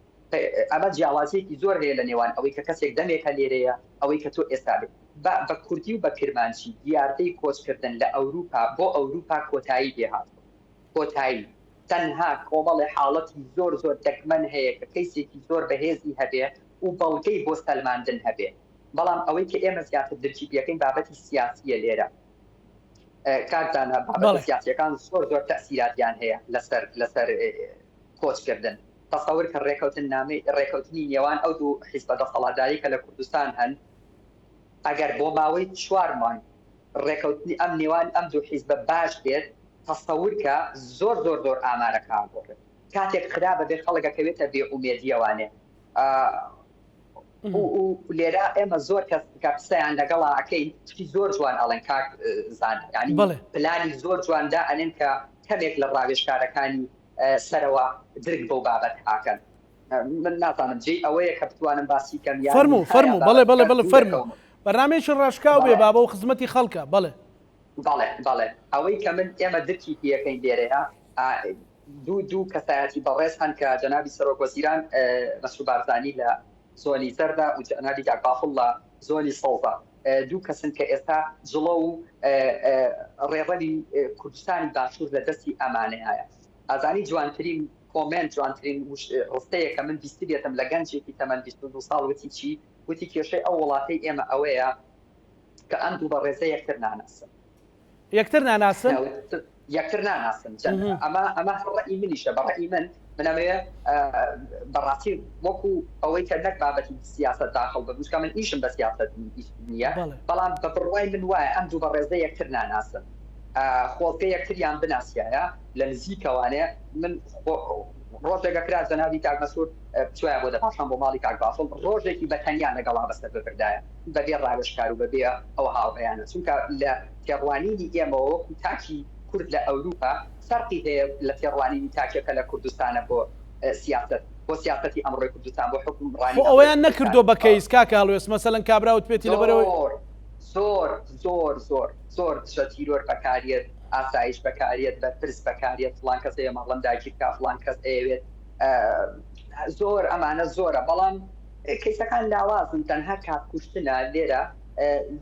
ئەمە جیاوازیەکی زۆر هەیە لە نێوان ئەوەی کە کەسێک دەمێکە لێرەیە ئەوەی کە تۆ ئێستا بێت بە بە کوردی و بە کرمانجی دیاردەی کۆچکردن لە ئەوروپا بۆ ئەوروپا کۆتایی پێهاتووە کۆتایی تەنها کۆمەڵێ حاڵەتی زۆر زۆر دەگمەن هەیە کە کەیسێکی زۆر بەهێزی هەبێ و بەڵگەی بۆ سەلماندن هەبێ بەڵام ئەوەی کە ئێمە زیاتر درکی پێکەین بابەتی سیاسیە لێرە کاک دانا بابەتە سیاسیەکان زۆر زۆر تەسیراتیان هەیە لەسەر لەسەر کۆچکردن تەسەور کە ڕێکەوتن نامەی ڕێکەوتنی نێوان ئەو دوو حیزبە دەسەڵاتداری کە لە کوردستان هەن ئەگەر بۆ ماوەی چوار مانگ ڕێکەوتنی ئەم نێوان ئەم دوو حیزبە باش بێت تەسەور کە زۆر زۆر زۆر ئامارەکە گۆڕێت کاتێک خراپە بێ خەڵک ئەکەوێتە بێ ئومێدیەوانێ و لێرە ئێمە زۆر کەس کە قسەیان لەگەڵا ئەکەین شتی زۆر جوان ئەڵێن کاک زانا یعنی پلانی زۆر جوان دا ئەنێن کە کەمێک لە ڕاوێژکارەکانی سەرەوە درک بەو بابەت ئاکەن من نازانم جێی ئەوەیە کە بتوانم باسی کەم یان فەرموو فەرموو بەڵێ بەڵێ بەڵێ فەرموو بەرنامەیەکی ڕاشکاو بێ بابە و خزمەتی خەڵکە بەڵێ. بەڵێ بەڵێ ئەوەی کە من ئێمە درکی پێەکەین لێرەیە دوو دوو کەسایەتی بەڕێز هەن کە جەنابی سەرۆک وەزیران مەسرور بارزانی لە زۆنی زەردە و جەنابی کاک بافڵ لە زۆنی سەوزە دوو کەسن کە ئێستا جڵە و ڕێڕەوی کوردستانی باشوور لە دەستی ئەمانەیە ئازانی جوانترین کۆمێنت جوانترین ڕستەیە کە من بیستبێتم لە گەنجێکی تەمەن 22 ساڵ وتی چی وتی کێشەی ئەو وڵاتەی ئێمە ئەوەیە کە ئەم دوو بەڕێزە یەکتر ناناسن. یەکتر ناناسن؟ یەکتر ناناسن. ئەمە ئەمە هەر ڕەئی منیشە، بە ڕەئی من من ئەمەوێ بەڕاستی وەکو ئەوەی کە نەک بابەتی سیاسەت داخڵ ببم، چونکە من ئیشم بە سیاسەت نییە، بەڵام بە بڕوای من وایە ئەم دوو بەڕێزە یەکتر ناناسن. خۆزگە یەکتریان بناسیایە لە نزیکەوانێ من ڕۆژێک ئەکرا جەنابی کاک مەسرور بچوایە بۆ دەباشان بۆ ماڵی کاک بافڵ ڕۆژێکی بە تەنیا لەگەڵا بەسەر ببردایە. بەبێ ڕاوێژکار و بەبێ ئەو هاوڕێیانە، چونکە لە تێڕوانینی ئێمەوە وەکو تاکی کورد لە ئەوروپا فەرقی هەیە لە تێڕوانینی تاکێکە لە کوردستانە بۆ سیاسەت، بۆ سیاسەتی ئەمڕۆی کوردستان، بۆ حوکمڕانی خۆ ئەمڕۆی ئەوەیان کوردستان. نەکردووە بە کەیس کاکە هەڵوێست، مەسەلەن کابرا وتبێتی لەبەرئەوەی. زۆر زۆر زۆر زۆر زۆر دژە تیرۆر بەکاریەت، ئاسایش بەکاریەت، بەرپرس بەکاریەت، فڵان کەس ئەیەوێت ماڵم داگیر بکا، فڵان کەس ئەیەوێت زۆر ئەمانە زۆرە، بەڵام کەیسەکان لاوازن تەنها کات کوشتنە لێرە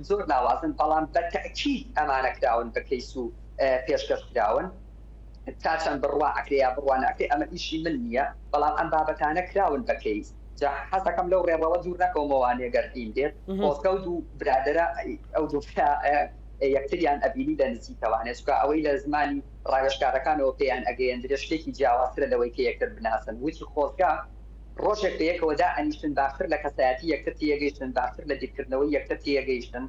زۆر لاوازن بەڵام بە تەئکید ئەمانە کراون بە کەیس و پێشکەش کراون تا چەند بڕوا ئەکرێ یا بڕوا ناکرێ ئەمە ئیشی من نییە بەڵام ئەم بابەتانە کراون بە کەیس جا حەزەکەم لەو ڕێڕەوە دوور نەکەومەوە نێگەر دین بێت خۆزگە و دوو برادەرە ئەو دوو برا یەکتریان ئەبینی لە نزیکەوانێ چونکە ئەوەی لە زمانی ڕاوێژکارەکانەوە پێیان ئەگەیەندرێ شتێکی جیاوازترە لەوەی کە یەکتر بناسن وتی خۆزگە ڕۆژێک بەیەکەوە دائەنیشتن باشتر لە کەسایەتی یەکتر تێیەگەیشتن، باشتر لە بیرکردنەوەی یەکتر تێیەگەیشتن،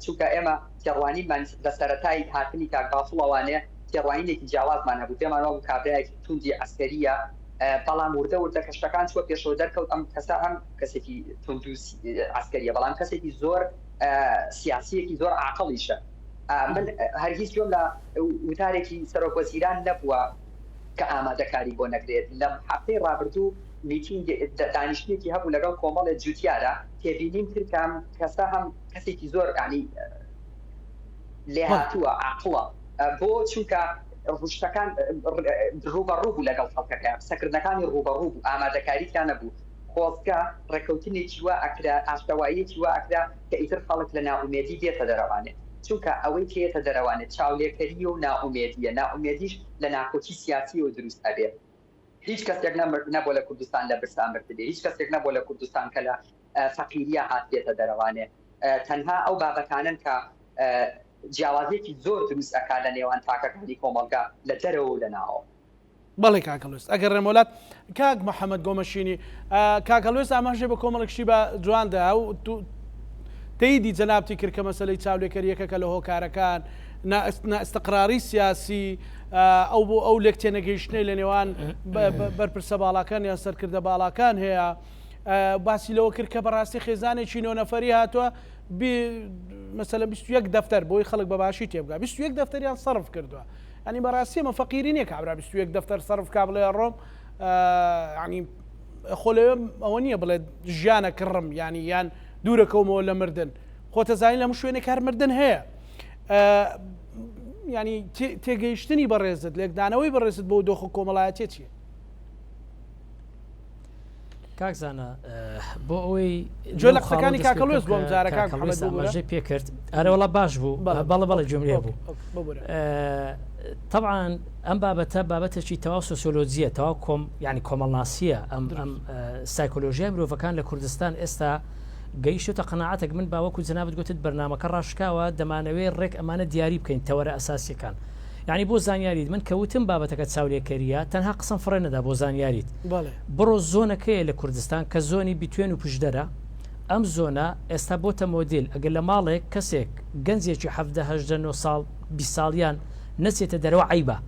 چونکە ئێمە تێڕوانینمان لە سەرەتای هاتنی کاک بافڵەوانێ تێڕوانینێکی جیاوازمان هەبوو، پێمان وابوو کابرایەکی توندی عەسکەرییە، بەڵام وردە وردە کە شتەکان چووە پێشەوە دەرکەوت ئەم کەسە هەم کەسێکی توند و عەسکەرییە، بەڵام کەسێکی زۆر سیاسییەکی زۆر عاقڵیشە. من هەرگیز گوێم لە وتارێکی سەرۆکوەزیران نەبووە، کە ئامادەکاری بۆ نەکرێت، لەم هەفتەی ڕابردوو میتینگ دانیشتنێکی هەبوو لەگەڵ کۆمەڵێ جوتیارا، تێبینیم کرد کە ئەم کەسە هەم کەسێکی زۆر یانی لێهاتووە، عاقڵە، بۆ؟ چونکە. ڕوشتەکان ڕووبەڕوو بوو لەگەڵ خەڵکەکە، قسەکردنەکانی ڕووبەڕوو بوو، ئامادەکاری تیا نەبوو. خۆزگە ڕێکەوتنێکی وا ئەکرا، ئاشتەواییەکی وا ئەکرا کە ئیتر خەڵک لە نائومێدی دێتە دەرەوانێ. چونکە ئەوەی کە یەتە دەرەوانێ چاولێکەرییە و نائومێدییە، نائومێدیش لە ناکۆکی سیاسییەوە دروست ئەبێ. هیچ کەسێک نەبووە لە کوردستان لە برسا مردبێ، هیچ کەسێک نەبووە لە کوردستان کە لە فەقیرییا هاتبێتە دەرەوانێ. تەنها ئەو بابەتانەن کە جیاوازییەکی زۆر دروست ئەکا لە نێوان تاکەکانی کۆمەڵگا لە دەرەوە و لە ناوەوە. بەڵێ کاک هەڵوێست ئەگەر ڕێمۆلات کاک محەممەد گۆمەشینی کاک هەڵوێست ئاماژەی بە کۆمەڵێک شتی بە جوان دا و تەیدی جەنابتی کرد کە مەسەلەی چاولێکەریەکە کە لە هۆکارەکان نائستقراری سیاسی ئەو بۆ ئەو لێک تێنەگەیشتنەی لە نێوان بەرپرسە باڵاکان یان سەرکردە باڵاکان هەیە باسی لەوە کرد کە بەڕاستی خێزانێکی نۆنەفەری هاتووە مەسەلە 21 دەفتەر بۆی خەڵک بە باشی تێبگا 21 دەفتەریان سەرف کردووە ینی بەڕاستی ئەمە فەقیری نییە کابرا 21 دەفتەر سەرف کا بڵێ ڕۆم ینی خۆ لەوێ ئەوە نییە بڵێ ژیانە کڕم ینی یان دوورەکەومەوە لە مردن خۆتەزانین لەم شوێنێک هەر مردن هەیە ینی تێگەیشتنی بەڕێزت لێکدانەوەی بەڕێزت بۆ دۆخە کۆمەڵایەتیە چییە؟ کاک زانا بۆ ئەوەی جۆ لە قسەکانی کاک هەڵوێست بۆ ئەم جارە کاک محەمەد ببورە. ئاماژەی پێ کرد ئەرێ وەڵا باش بوو بەڵێ بەڵێ گوێم لێ بوو تەبعەن ئەم بابەتە بابەتێکی تەواو سۆسیۆلۆجیە تەواو کۆم یعنی کۆمەڵناسیە ئەم ئەم سایکۆلۆژیای مرۆڤەکان لە کوردستان ئێستا گەیشتە قەناعەتێک من باوەکو جەنابت گوتت بەرنامەکە ڕاشکاوە دەمانەوێ ڕێک ئەمانە دیاری بکەین تەوەرە ئەساسیەکان یانی بۆ زانیاریت من کە وتم بابەتەکە چاولێکەریە تەنها قسەم فڕێ نەدا بۆ زانیاریت بڕۆ زۆنەکەیە لە کوردستان کە زۆنی بیتوێن و پشدەرە ئەم زۆنە ئێستا بۆتە مۆدیل ئەگەر لە ماڵێک کەسێک گەنجێکی حەڤدە هەژدە نۆ ساڵ 20 ساڵیان نەچێتە دەرەوە عەیبە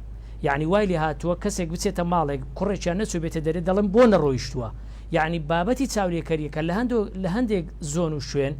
یعنی وای لێ هاتووە کەسێک بچێتە ماڵێک کوڕێکیان نەچوو بێتە دەرێ دەڵێن بۆ نەڕۆیشتووە یعنی بابەتی چاولێکەریەکە لە هەندۆ لە هەندێک زۆن و شوێن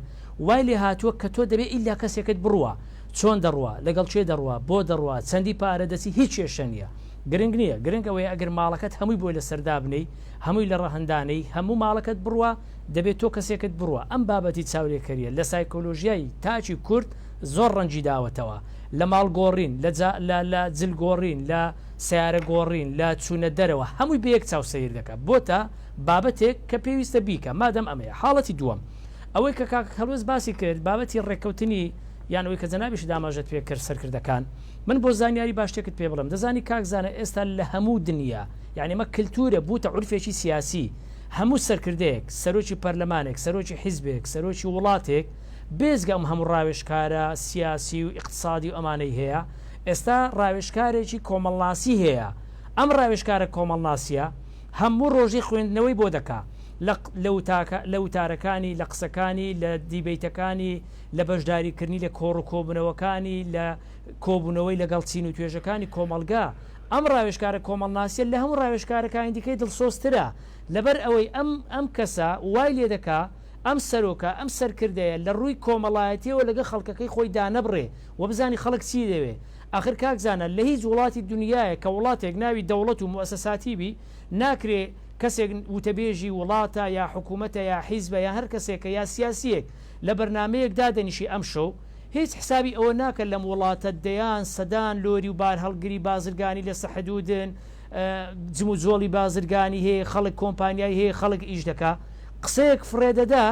وای لێ هاتووە کە تۆ دەبێ ئیلا کەسێکت بڕوا چۆن دەڕوا، لەگەڵ کێ دەڕوا، بۆ دەڕوا، چەندی پارە دەچی هیچ کێشە نیە. گرنگ نیە. گرنگ ئەوەیە ئەگەر ماڵەکەت هەمووی بۆی لەسەر دابنێی، هەمووی لە ڕەهن دانێی، هەموو ماڵەکەت بڕوا، دەبێ تۆ کەسێکت بڕوا. ئەم بابەتی چاولێکەریە لە سایکۆلۆژیای تاکی کورد زۆر ڕەنگی داوەتەوە. لە ماڵ گۆڕین، لە جا لە لە جل گۆڕین، لە سەیارە گۆڕین، لە چوونە دەرەوە، هەمووی بە یەک چاو سەیر دەکا. بۆتە بابەتێک کە پێویستە بیکا. مادەم ئەمەیە. حاڵەتی دووەم. ئەوەی کە کاک هەڵوێست باسی کرد بابەتی ڕێککەوتنی یان ئەوەی کە جەنابیشت ئاماژەت پێ کرد سەرکردەکان من بۆ زانیاری با شتێکت پێ بڵێم دەزانی کاک زانا ئێستا لە هەموو دنیا یعنی ئەمە کلتورە بووتە عورفێکی سیاسی هەموو سەرکردەیەک سەرۆکی پەرلەمانێک سەرۆکی حیزبێک سەرۆکی وڵاتێک بێجگە ئەم هەموو ڕاوێژکارە سیاسی و ئیقتسادی و ئەمانەی هەیە ئێستا ڕاوێژکارێکی کۆمەڵناسی هەیە ئەم ڕاوێژکارە کۆمەڵناسیە هەموو ڕۆژی خوێندنەوەی بۆ دەکا لە لە وتاکە لە وتارەکانی لە قسەکانی لە دیبەیتەکانی لە بەشداریکردنی لە کۆڕ و کۆبوونەوەکانی لە کۆبوونەوەی لەگەڵ چین و توێژەکانی کۆمەڵگا ئەم ڕاوێژکارە کۆمەڵناسیە لە هەموو ڕاوێژکارەکانی دیکەی دڵسۆزترە لەبەر ئەوەی ئەم ئەم کەسە وای لێ دەکا ئەم سەرۆکە ئەم سەرکردەیە لە ڕووی کۆمەڵایەتیەوە لەگە خەڵکەکەی خۆی دانەبڕێ و بزانی خەڵک چی دەوێ ئاخر کاک زانا لە هیچ وڵاتی دونیایەک کە وڵاتێک ناوی دەوڵەت و موئەسەساتی بی ناکرێ کەسێک وتەبێژی وڵاتە یا حکومەتە یا حیزبە یا هەر کەسێکە یا سیاسیەک لە بەرنامەیەک دادەنیشی ئەمشەو هیچ حسابی ئەوە ناکە لەم وڵاتە دەیان سەدان لۆری و بارهەڵگری بازرگانی لەسە حدودن جموجۆڵی بازرگانی هەیە خەڵک کۆمپانیای هەیە خەڵک ئیش دەکا قسەیەک فڕێ دەدا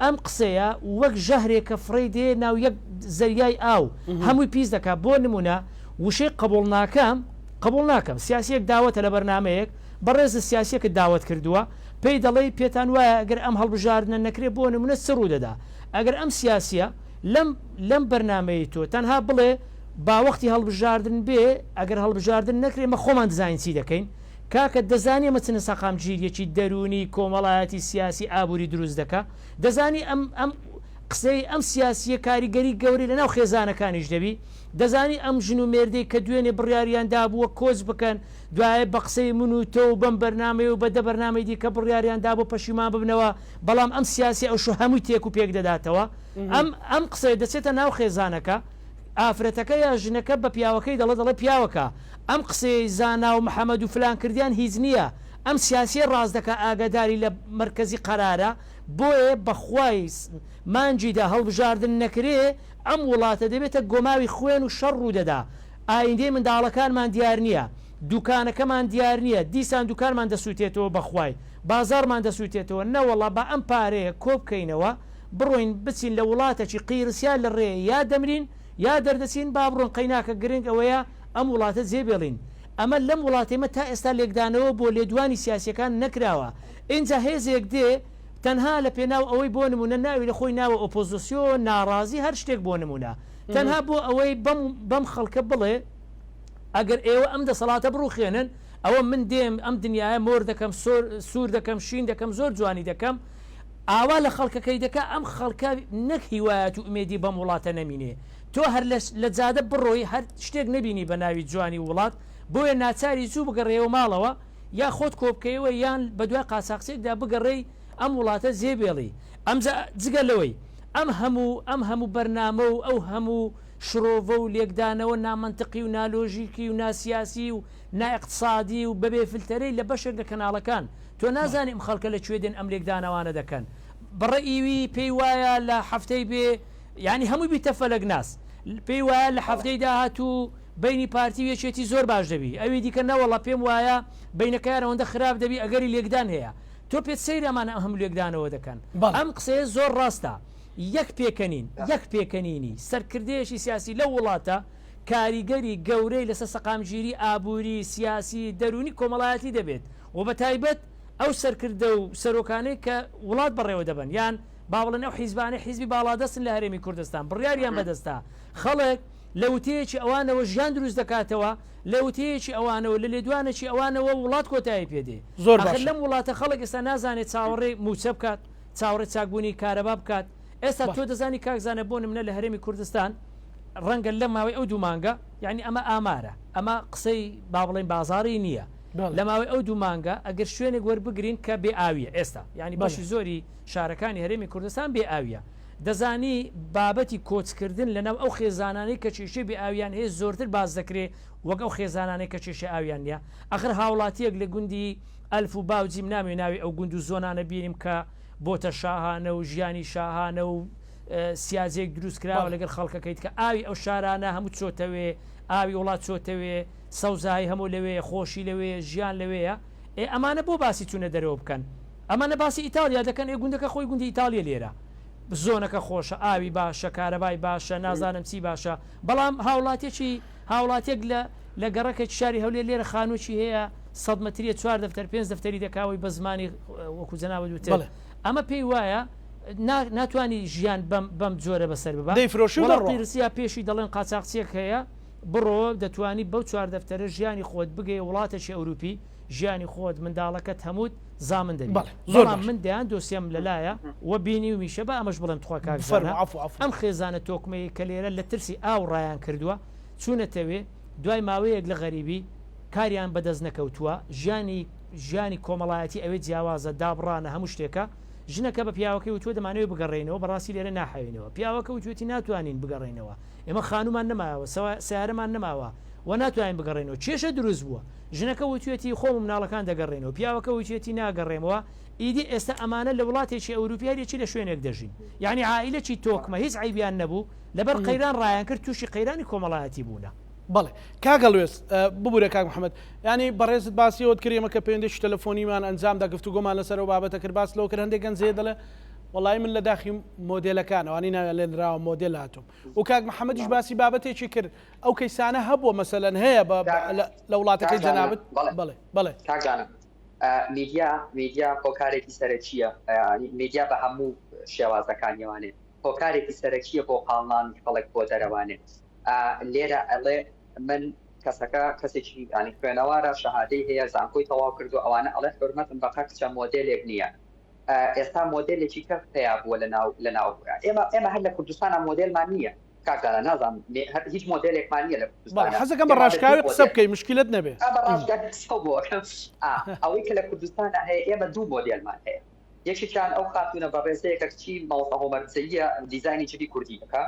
ئەم قسەیە وەک ژەهرێکە فڕێی دێ ناو یەک زەریای ئاو هەمووی پیس دەکا بۆ نمونە وشەی قبوڵ ناکەم قبوڵ ناکەم سیاسیەک داوەتە لە بەرنامەیەک بەڕێزت سیاسیەکت داوەت کردووە پێی دەڵێی پێتان وایە ئەگەر ئەم هەڵبژاردنە نەکرێ بۆ نمونە چ ڕوودەدا ئەگەر ئەم سیاسیە لەم لەم بەرنامەی تۆ تەنها بڵێ با وەختی هەڵبژاردن بێ ئەگەر هەڵبژاردن نەکرێ مە خۆمان دزانین چی دەکەین کاکە دەزانی ئەمە چ نەسەقامگیریەکی دەروونی کۆمەڵایەتی سیاسی ئابووری دروست دەکا دەزانی ئەم ئەم قسەی ئەم سیاسیە کاریگەری گەورەی لەناو خێزانەکانیش دەبی دەزانی ئەم ژن و مێردەی کە دوێنێ بڕیاریان دابووە کۆچ بکەن دوایە بە قسەی من و تۆ و بەم بەرنامەیە و بە دە بەرنامەی دیکە بڕیاریان دابوو پەشیمان ببنەوە بەڵام ئەم سیاسیە ئەوشۆ هەمووی تێک و پێک دەداتەوە ئەم ئەم قسەیە دەچێتە ناو خێزانەکە ئافرەتەکە یا ژنەکە بە پیاوەکەی دەڵێ دەڵێ پیاوەکە ئەم قسەیەی زانا و محەمەد و فلان کردیان هیچ نیە ئەم سیاسیە ڕاست دەکا ئاگاداری لە مەرکەزی قەرارە بۆیە بەخوای مانگی دە هەڵبژاردن نەکرێ ئەم وڵاتە دەبێتە گۆماوی خوێن و شەڕ ڕوودەدا. ئایندەی منداڵەکانمان دیار نییە، دوکانەکەمان دیار نییە، دیسان دوکانمان دەسوتێتەوە بەخوای بازاڕمان دەسوتێتەوە، نەوەڵا با ئەم پارەیە کۆبکەینەوە بڕۆین بچین لە وڵاتەکی قیرسیا لە ڕێ یا دەمرین یا دەردەچین با بڕۆن قەیناکە گرنگ ئەوەیە ئەم وڵاتە جێ بێڵین ئەمە لەم وڵاتێمە تا ئێستا لێکدانەوە بۆ لێدوانی سیاسیەکان نەکراوە ئینجا هێزێک دێ تەنها لە پێناو ئەوەی بۆ نمونە ناوی لە خۆی ناوە ئۆپۆزسیۆن ناڕازی هەر شتێک بۆ نمونە تەنها بۆ ئەوەی بەم بەم خەڵکە بڵێ ئەگەر ئێوە ئەم دەسەڵاتە بڕوخێنن ئەوە من دێم ئەم دنیایە مۆر دەکەم سۆر سوور دەکەم شین دەکەم زۆر جوانی دەکەم ئاوا لە خەڵکەکەی دەکا ئەم خەڵکە نەک هیوایەت و ئومێدی بەم وڵاتە نەمینێ تۆ هەر لە جادە بڕۆی هەر شتێک نەبینی بە ناوی جوانی وڵات بۆیە ناچاری زوو بگەڕێیەوە ماڵەوە یا خۆت کۆبکەیەوە یان بەدوای قاچاخچێکدا بگەڕێی ئەم وڵاتە جێ بێڵی ئەمجا جگە لەوەی ئەم هەموو ئەم هەموو بەرنامە و ئەو هەموو شڕۆڤە و لێکدانەوە نامەنتقی و نالۆژیکی و ناسیاسی و نائیقتسادی و بەبێ فلتەرەی لە بەشێک لە کەناڵەکان تۆ نازانی ئەم خەڵکە لە کوێ دێن ئەم لێکدانەوانە دەکەن بەڕەئی وی پێی وایە لە هەفتەی بێ یانی هەمووی بیتە فەلەک ناس پێی وایە لە هەفتەی داهاتوو بەینی پارتی و یەکێتی زۆر باش دەبی ئەوی دیکە نەوەڵا پێم وایە بەینەکەیان ئەوەندە خراپ دەبی ئەگەری لێکدان هەیە تۆ پێت سەیرە ئەمانە ئەم هەموو لێکدانەوە دەکەن بەڵێ. ئەم قسەیە زۆر ڕاستە یەک پێکەنین یەک پێکەنینی سەرکردەیەکی سیاسی لەو وڵاتە کاریگەری گەورەی لەسەر سەقامگیری ئابووری، سیاسی، دەروونی کۆمەڵایەتی دەبێت و بە تایبەت ئەو سەرکردە و سەرۆکانەی کە وڵات بەڕێوە دەبەن یان با بڵێن ئەو حیزبانەی حیزبی باڵادەستن لە هەرێمی کوردستان بڕیاریان بەدەستە خەڵک لە وتەیەکی ئەوانەوە ژیان دروست دەکاتەوە لە وتەیەکی ئەوانەوە لە لێدوانێکی ئەوانەوە وڵات کۆتایی پێ دێ زۆر ئاخر باشە. لەم وڵاتە خەڵک ئێستا نازانێ چاوەڕێی مووچە بکات چاوەڕێی چاکبوونی کارەبا بکات ئێستا تۆ بەڵێ. دەزانی کاک زانا بۆ نمونە لە هەرێمی کوردستان ڕەنگە لە ماوەی ئەو دوو مانگە یانی ئەمە ئامارە ئەمە قسەی با بڵێین بازاڕی نییە بەڵێ. لە ماوەی ئەو دوو مانگە ئەگەر شوێنێک وەربگرین کە بێ ئاوییە ئێستا یانی بەڵێ. بەشی زۆری شارەکانی هەرێمی کوردستان بێ ئاوییە دەزانی بابەتی کۆچکردن لەناو ئەو خێزانانەی کە کێشەی بێ ئاویان هەیە زۆرتر باس دەکرێ وەک ئەو خێزانانەی کە کێشەی ئاویان نییە ئەخر هاوڵاتییەک لە گوندی ئەلف و با و جیم نامەوێ ناوی ئەو گوند و زۆنانە بینیم کە بۆتە شاهانە و ژیانی شاهانە و سیاجێک دروست کراوە بەڵێ. لەگەڵ خەڵکەکەی کە ئاوی ئەو شارانە هەموو چۆتەوێ ئاوی وڵات چۆتەوێ سەوزایی هەموو لەوێیە خۆشی لەوێیە ژیان لەوێیە ئێ ئەمانە بۆ باسی چونە دەرەوە بکەن ئەمانە باسی ئیتاڵیا دەکەن ئێ گوندەکە خۆی گوندی ئیتاڵیە لێرە زۆنەکە خۆشە ئاوی باشە کارەبای باشە نازانم چی باشە بەڵام هاوڵاتیەکی هاوڵاتیەک لە لە گەڕەکێکی شاری هەولێر لێرە خانووکی هەیە سەد مەتریە چوار دەفتەر پێنج دەفتەری دەکاوەی بە زمانی وەکو جەنابت وتت بەڵێ. ئەمە پێی وایە نا ناتوانی ژیان بەم بەم جۆرە بەسەر ببا دەیفرۆشی و وەڵا دەڕوا. قیرسیا پێشی دەڵێن قاچاخچیەک هەیە بڕۆ دەتوانی بەو چوار دەفتەرە ژیانی خۆت بگەیە وڵاتێکی ئەوروپی ژیانی خۆت منداڵەکەت هەمووت زامن دەبی بەڵێ زۆر بەڵام باشە. من دەیان دۆسیەم لەلایە و بینیومیشە با ئەمەش بڵێم تخوا کاک بفەرموو زانا عەفو عەفو. ئەم خێزانە تۆکمەیەی کە لێرە لە ترسی ئاو ڕایان کردووە چوونەتەوێ دوای ماوەیەک لە غەریبی کاریان بەدەست نەکەوتووە ژیانی ژیانی کۆمەڵایەتی ئەوێ جیاوازە دابڕانە هەموو شتێکە ژنەکە بە پیاوەکەی وتووە دەمانەوێ بگەڕێینەوە بەڕاستی لێرە ناحەوێینەوە پیاوەکە وتوێتی ناتوانین بگەڕێینەوە ئێمە خانوومان نەمایەوە سەیارەمان نەماوە و ناتوانین بگەڕێینەوە کێشە دروست بووە ژنەکە وتوێتی خۆم و مناڵەکان دەگەڕێینەوە پیاوەکە وتوێتی ناگەڕێمەوە ئیدی ئێستا ئەمانە لە وڵاتێکی ئەوروپی هەریەکی لە شوێنێک دەژین یانی عائیلەکی تۆکمە هیچ عەیبیان نەبوو لەبەر قەیران ڕایان کرد تووشی قەیرانی کۆمەڵایەتی بوونە. بەڵێ کاک هەڵوێست، ببورە کاک محمد، یانی بەڕێزت باسی ئەوەت کرد ئێمە کە پەیوەندیەکی تەلەفۆنیمان ئەنجامدا گفتوگۆمان لەسەر ئەو بابەتە کرد باس لەوە کرد هەندێک گەنج هەیە دەڵێ وەڵایی من لە داخی مۆدێلەکان ئەوانەی ناویان لێنراوە مۆدێل هاتووم و کاک محمدیش باسی بابەتێکی کرد ئەو کەیسانە هەبووە مەسەلەن هەیە بە لە وڵاتەکەی جەنابت بەڵێ بەڵێ کاک جانم میدیا میدیا هۆکارێکی سەرەکییە میدیا بە هەموو شێوازەکانیوانێ هۆکارێکی سەرەکییە بۆ پاڵنانی خەڵک بۆ دەرەوانێ لێرە ئەڵێ من کەسەکە کەسێکی ینی خوێنەوارە شەهادەی هەیە زانکۆی تەواو کردو ئەوانە ئەڵێ حرمەتم بەقە کچە مۆدێلێک نییە ئێستا مۆدێلێکی کە پەیا بووە لە ناو لە ناو ئێمە ئێمە هەر لە کوردستانە مۆدێلمان نییە کاک زانا نازانم هیچ مۆدێلێکمان نییە لە کوردستان حەزەکەم بە ڕاشکاوی قسە بکەی مشکلت نەبێ بە ڕاشکاوی قسە بۆ ئەوەی کە لە کوردستانە هەیە ئێمە دوو مۆدێلمان هەیە یەکێکیان ئەو خاتوونە بەڕێزەیە کە کچی مامۆستا هۆمەر دزەییە دیزاینی جلی کوردی دەکا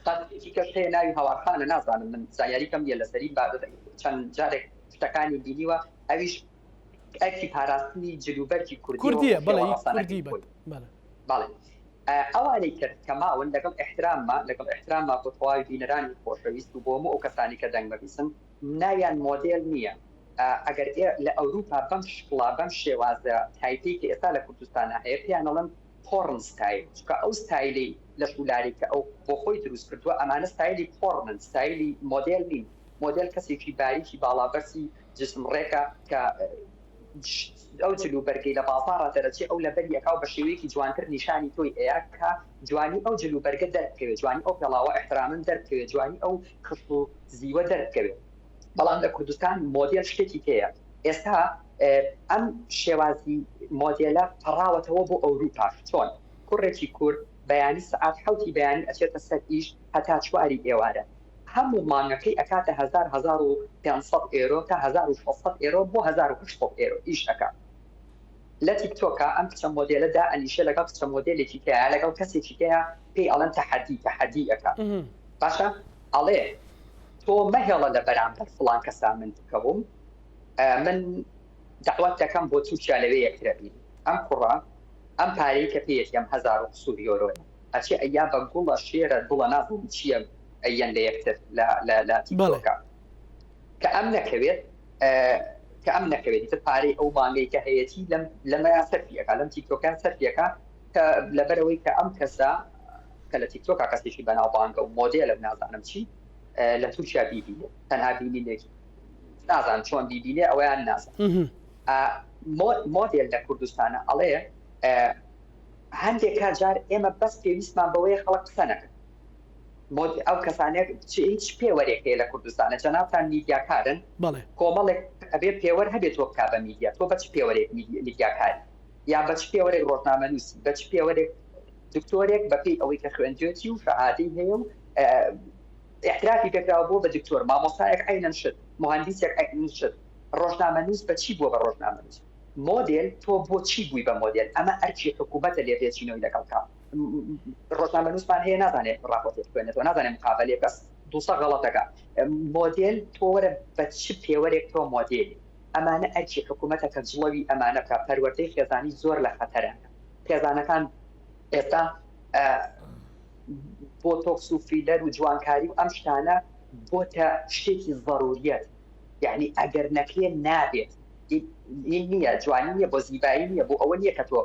خاتوونێکی کەش هەیە ناوی هەوارخانە نازانم من زانیاری کەم نییە لەسەری چەند جارێک شتەکانی بینیوە ئەویش ئەرکی پاراستنی جلوبەرگی کوردیە بەڵێ کوردی بەڵێ بەڵێ. ئەوانەی تر کە ماون لەگەڵ ئیحترامما لەگەڵ ئیحترامما بۆ تەواوی بینەرانی خۆشەویست و بۆ هەموو ئەو کەسانی کە دەنگ مەبیسن ناویان مۆدێل نییە ئەگەر لە ئەوروپا بەم شکڵە بەم شێوازە تایپەی کە ئێستا لە کوردستانا هەیە پێیان ئەڵێن پۆڕن ستایل چونکە ئەو ستایلەی لەش و لاری کە ئەو بۆ خۆی دروست کردووە ئەمانە ستایلی پۆڕنن ستایلی مۆدێل نین مۆدێل کەسێکی باریکی باڵابەرزی جسم ڕێکە کە ئەو جل و بەرگەی لە بازاڕا دەرەچێ ئەو لەبەری ئەکا و بە شێوەیەکی جوانتر نیشانی تۆی ئەیا کە جوانی ئەو جل و بەرگە دەربکەوێ جوانی ئەو پێڵاوە ئیحترامەن دەربکەوێ جوانی ئەو خشڵ و زیوە دەربکەوێ بەڵام لە کوردستان مۆدێل شتێکی تێیە ئێستا ئەم شێوازی مۆدێلە پەڕاوەتەوە بۆ ئەوروپاش چۆن کوڕێکی کورد بەیانی سەعات حەوتی بەیانی ئەچێتە سەر ئیش هەتا چواری ئێوارە هەموو مانگەکەی ئەکاتە هەزار 1500 ئێرۆ تا 1600 ئێرۆ بۆ 1800 ئێرۆ ئیش ئەکا لە تیک تۆکا ئەم کچە مۆدێلە دائەنیشێ لەگەڵ کچە مۆدێلێکی کەیا لەگەڵ کەسێکی کەیا پێی ئەڵێن تەحەدی تەحەدی ئەکا باشە ئەڵێ تۆ مەهێڵە لە بەرامبەر فڵان کەسا من بکەوم من دەعوەت دەکەم بۆ تورکیا لەوێ یەکترە بینین ئەم کوڕە ئەم پارەی کە پێیەتی ئەم هەزار و قسوور یۆرۆیە ئەچێ ئەیا بە گوڵە شێرە دڵە نازانم چییە ئەیەن لە یەکتر لە لە لە تیکتۆکە کە ئەم نەکەوێت کە ئەم نەکەوێت ئیتر پارەی ئەو مانگەی کە هەیەتی لەم لەمەیا سەرفی ئەکا لەم تیکتۆکە سەرفی ئەکا کە لەبەرەوەی کە ئەم کەسە کە لە تیکتۆکە کەسێکی بەناوبانگە و مۆدێلە و نازانم چی لە تورکیا بیبینێ تەنها بینینێکی نازانم چۆن بیبینێ ئەوەیان نازانم مۆدێل لە کوردستانە ئەڵێ هەندێک کار جار ئێمە بەس پێویستمان بەوەیە خەڵک قسە نەکەن ئەو کەسانێک هیچ پێوەرێک هەیە لە کوردستانە جەنابتان میدیاکارن کۆمەڵێک ئەبێ پێوەر هەبێت تۆ بکا بە میدیا تۆ بە چ پێوەرێک میدیاکاری یا بە چ پێوەرێک ڕۆژنامەنووسی بە چ پێوەرێک دکتۆرێک بەپێی ئەوەی کە خوێندوێتی و شەهادەی هەیە و احترافی پێکراوە بۆ بە دکتۆر مامۆستایەک عینەن شت مهندسێک عینەن شت ڕۆژنامەنووس بە چی بووە بە ڕۆژنامەنووس مۆدێل تۆ بۆ چی بووی بە مۆدێل ئەمە ئەرکی حکوومەتە لێپێچینەوەی لەگەڵ کا ڕۆژنامەنووسمان هەیە نازانێت ڕاپۆرتێک بخوێنێتەوە نازانێت مقابەلەیەک بەس دووسە غەڵەتەکە مۆدێل تۆ وەرە بە چ پێوەرێک تۆ مۆدێلی ئەمانە ئەرکی حکوومەتە کە جڵەوی ئەمانە بکە پەروەردەی خێزانی زۆر لە خەتەرانە خێزانەکان ئێستا بۆتۆکس و فیلەر و جوانکاری و ئەم شتانە بۆتە شتێکی زەروریەت یعنی ئەگەر نەکرێ نابێت نییە جوانی نییە بۆ زیبایی نییە بۆ ئەوە نییە کە تۆ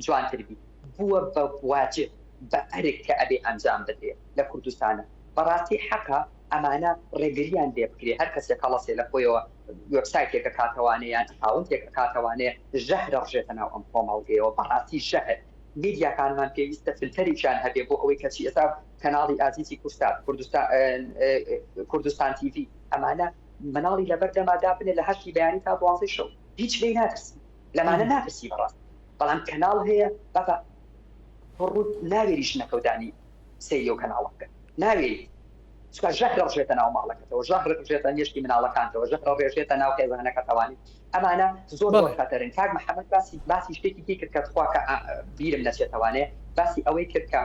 جوانتر بی بووە بە واجب بە ئەرک کە ئەبێ ئەنجام بدرێ لە کوردستانە بەڕاستی حەقە ئەمانە ڕێگریان لێ بکرێ هەر کەسێک هەڵەسێ لە خۆیەوە وێبسایتێک ئەکاتەوانێ یان ئەکاونتێک ئەکاتەوانێ ژەهر ئەڕژێتە ناو ئەم کۆمەڵگەیەوە بەڕاستی ژەهر میدیاکانمان پێویستە فلتەرێکیان هەبێ بۆ ئەوەی کەچی ئێستا کەناڵی ئازیزی کورسات کوردستان کوردستان تیڤی ئەمانە مناڵی لەبەر دەما دابنێ لە هەشتی بەیانی تا دوانزەی شەو هیچ لێی ناترسی لەمانە ناترسی بەڕاست بەڵام کەناڵ هەیە بابا ڕوت ناوێری ژنەکەو دانی سەیری ئەو کەناڵە بکەن ناوێری چکە ژەهرە ڕژێتە ناو ماڵەکەتەوە ژەهرە ڕژێتە مێشکی مناڵەکانتەوە ژەهرە ڕێژێتە ناو خێزانەکەتەوانی ئەمانە زۆر زۆر خەتەرن کاک محەممەد باسی باسی شتێکی دی کرد کە تخوا کە بیرم نەچێتەوانێ باسی ئەوەی کرد کە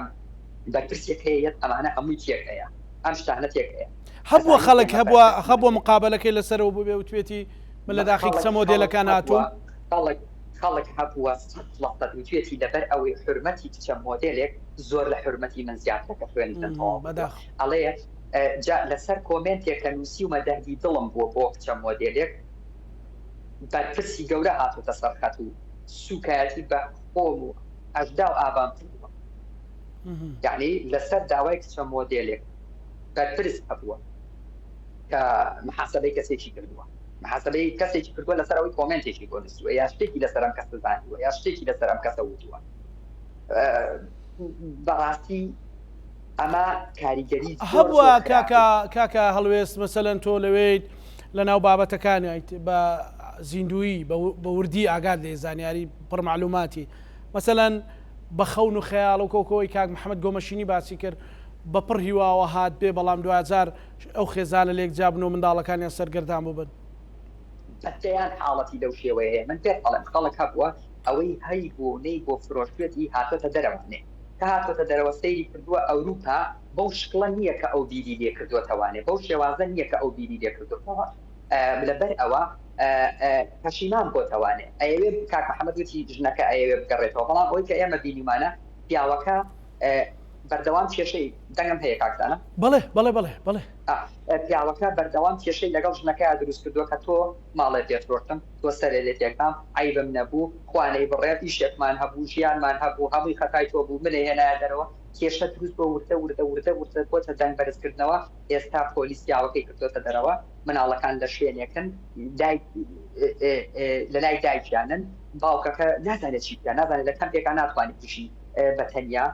بەرپرسێک هەیە یەت ئەمانە هەمووی تێک هەیە ئەم شتانە تێک هەیە هەبووە خەڵک هەبووە هەبووە مقابلەکەی لەسەرەوە بووبێ وتوێتی من لە داخی کچە مۆدێلەکان هاتووم. خەڵک خەڵک هەبووە سەد لە سەد وتوێتی لەبەر ئەوەی حورمەتی کچە مۆدێلێک زۆر لە حورمەتی من زیاترە کە خوێندنم تەواو کردووە بەداخەوە. ئەڵێ جا لەسەر کۆمێنتێک کە نووسیومە دەردی دڵم بووە بۆ کچە مۆدێلێک بەرپرسی گەورە هاتۆتە سەر خەت و سووکایەتی بە خۆم و ئەژدا و ئابام کردووە یعنی لەسەر داوای کچە مۆدێلێک بەرپرس هەبووە کە محاسبەی کەسێکی کردووە محاسبەی کەسێکی کردووە لەسەر ئەوەی کۆمێنتێکی بۆ نووسیوە یا شتێکی لەسەر ئەم کەسە زانیوە یا شتێکی لەسەر ئەم کەسە وتووە بەڕاستی ئەمە کاریگەری هەبووە کاکە کاکە هەڵوێست مەسەلەن تۆ لەوێیت لە ناو بابەتەکانیت بە زیندویی بە وردی ئاگات لێ زانیاری پڕ معلوماتی مەسەلەن بە خەون و خەیاڵ و کۆکەوەی کاک محەممەد گۆمەشینی باسی کرد بە پڕ هیواوە هات بێ بەڵام دواجار ئەو خێزانە لێک جیا بن و منداڵەکانیان سەرگەردان بووبن. بە دەیان حاڵەتی لەو شێوەیە هەیە، من پێت ئەڵێم خەڵک هەبووە ئەوەی هەیبووە و نەیبووە فرۆشتوێتی هاتۆتە دەرەوە نێ کە هاتۆتە دەرەوە سەیری کردووە ئەوروپا بەو شکڵە نییە کە ئەو بیری لێ کردۆتەوانێ بەو شێوازە نییە کە ئەو بیری لێ کردۆتەوە لەبەر ئەوە پەشیمان بۆتەوانێ ئەیەوێ کاک محەمەد وتی ژنەکە ئەیەوێ بگەڕێتەوە بەڵام ئەوەی کە ئێمە بینیومانە. پیاوەکە بەردەوام کێشەی دەنگم هەیە کاک زانا؟ بەڵێ بەڵێ بەڵێ بەڵێ. پیاوەکە بەردەوام کێشەی لەگەڵ ژنەکەیا دروست کردووە کە تۆ ماڵێ پێ فرۆشتم تۆ سەرێ لێ تێکدام عەیبم نەبوو خوا نەیبڕێ ئیشێکمان هەبوو ژیانمان هەبوو هەمووی خەتای تۆ بوو منێ هێنایە دەرەوە کێشە دروست بووە وردە وردە وردە وردە بۆتە دەنگ بەرز کردنەوە ئێستا پۆلیس پیاوەکەی کردۆتە دەرەوە مناڵەکان لە شوێنێکن دایک لە لای دایکیانن باوکەکە نازانێت چی بکا نازانێت لە کەمپێکا ناتوانێت بژی بە تەنیا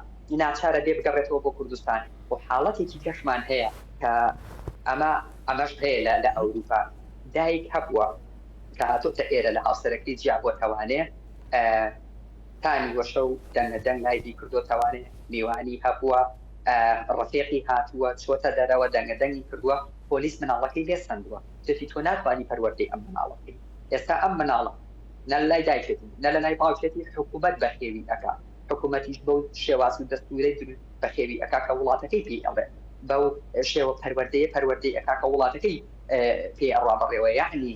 ناچارە بێ بگەڕێتەوە بۆ کوردستان و حاڵەتێکی کەشمان هەیە کە ئەمە ئەمەش هەیە لە لە ئەوروپا دایک هەبووە کە هاتۆتە ئێرە لە هاوسەرەکەی جیا بۆتەوانێ تا نیوەشەو دەنگە دەنگ لایڤی کردۆتەوانێ میوانی هەبووە ڕەفیقی هاتووە چۆتە دەرەوە دەنگە دەنگی کردووە پۆلیس مناڵەکەی لێ سەندووە وتێتی تۆ ناتوانی پەروەردەی ئەم مناڵە بکەی ئێستا ئەم مناڵە نە لەلای دایکێتی نە لەلای باوکێتی حکوومەت بەخێوی ئەکا حکوومەتیش بەو شێواز و دەستوورەی دروست بەخێوی ئەکا کە وڵاتەکەی پێی ئەڵێ بەو شێوە پەروەردەیە پەروەردەی ئەکا کە وڵاتەکەی پێی ئەڕوا بەڕێوە یەعنی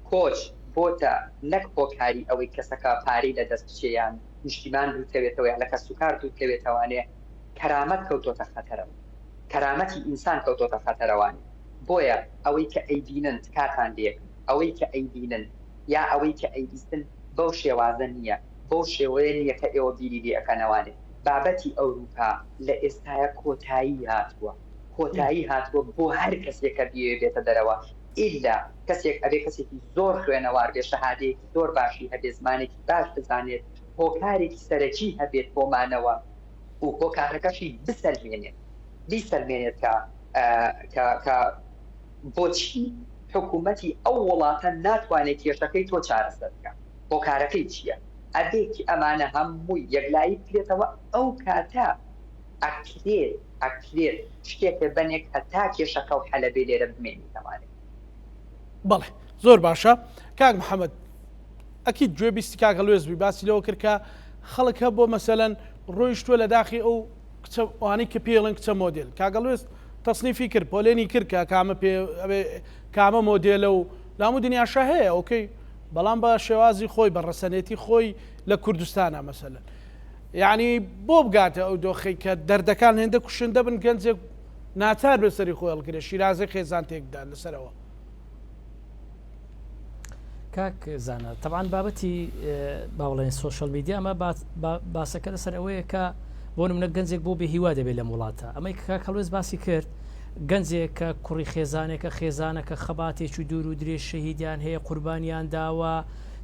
کۆچ بۆتە نەک هۆکاری ئەوەی کەسەکە پارەی لە دەست بچێ یان نیشتیمان دوورکەوێتەوە یان لە کەسوکار دوورکەوێتەوانێ کەرامەت کەوتۆتە خەتەرەوە کەرامەتی ئینسان کەوتۆتە خەتەرەوانێ بۆیە ئەوەی کە ئەیبینن تکاتان لێکەم ئەوەی کە ئەیبینن یا ئەوەی کە ئەیبیستن بەو شێوازە نییە بەو شێوەیە نییە کە ئێوە بیری لێ ئەکەنەوانێ بابەتی ئەوروپا لە ئێستایا کۆتایی هاتووە کۆتایی هاتووە بۆ هەر کەسێک کە بیەوێ بێتە دەرەوە ئیلا کەسێک ئەبێ کەسێکی زۆر خوێنەوار بێ شەهادەیەکی زۆر باشی هەبێ زمانێکی باش بزانێت هۆکارێکی سەرەکی هەبێت بۆ مانەوە و هۆکارەکەشی بسەلمێنێت بیسەلمێنێت کە کە کە بۆچی حکوومەتی ئەو وڵاتە ناتوانێت کێشەکەی تۆ چارەسەر بکات هۆکارەکەی چییە ئەبێ ئەمانە هەمووی یەکلایی بکرێتەوە ئەو کاتە ئەکرێت ئەکرێت شتێکە بەنێک هەتا کێشەکە و حەلەبێ لێرە بمێنیتەوانێ. بەڵێ زۆر باشە کاک محەممەد ئەکید گوێ بیستی کاک هەڵوێست بووی باسی لەوە کرد کە خەڵک هە بۆ مەسەلەن ڕۆیشتووە لە داخی ئەو کچە ئەوانەی کە پێڵێن کچە مۆدێل کاک هەڵوێست تەسنیفی کرد پۆلێنی کرد کە کامە پێ کامە مۆدێلە و لامو دنیاشە هەیە ئۆکەی بەڵام بە شێوازی خۆی بە ڕەسەنێتی خۆی لە کوردستانە مەسەلەن یعنی بۆ بگاتە ئەو دۆخەی کە دەردەکان هێندە کوشندە بن گەنجێک ناچار بێ سەری خۆی هەڵگرێ شیرازەی خێزان تێکدا لەسەرەوە. کاک زانا تەبعەن بابەتی با بڵێن سۆشیال میدیا ئەمە باسەکە لەسەر ئەوەیە کە بۆ نمونە گەنجێک بۆ بێ هیوا دەبێت لەم وڵاتە ئەمەی کاک هەڵوێست باسی کرد گەنجێک کە کوڕی خێزانێکە خێزانەکە خەباتێکی دوور و درێژ شەهیدیان هەیە قوربانیان داوە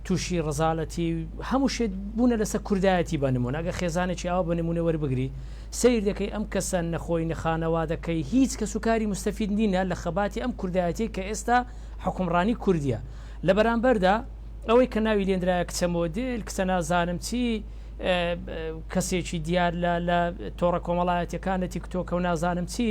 تووشی ڕزالەتی هەموو شێت بوونە لەسەر کوردایەتی بە نمونە ئەگە خێزانێکی ئاوا بە نمونە وەربگری سەیر دەکەی ئەم کەسە نەخۆی نەخانەوادەکەی هیچ کەس و کاری مستەفید نینە لە خەباتی ئەم کوردایەتی کە ئێستا حوکمڕانی کوردیە لە بەرامبەردا ئەوەی کە ناوی لێنرایە کچە مۆدێل کچە نازانم چی کەسێکی دیار لە لە تۆڕە کۆمەڵایەتەکان لە تیکتۆکە و نازانم چی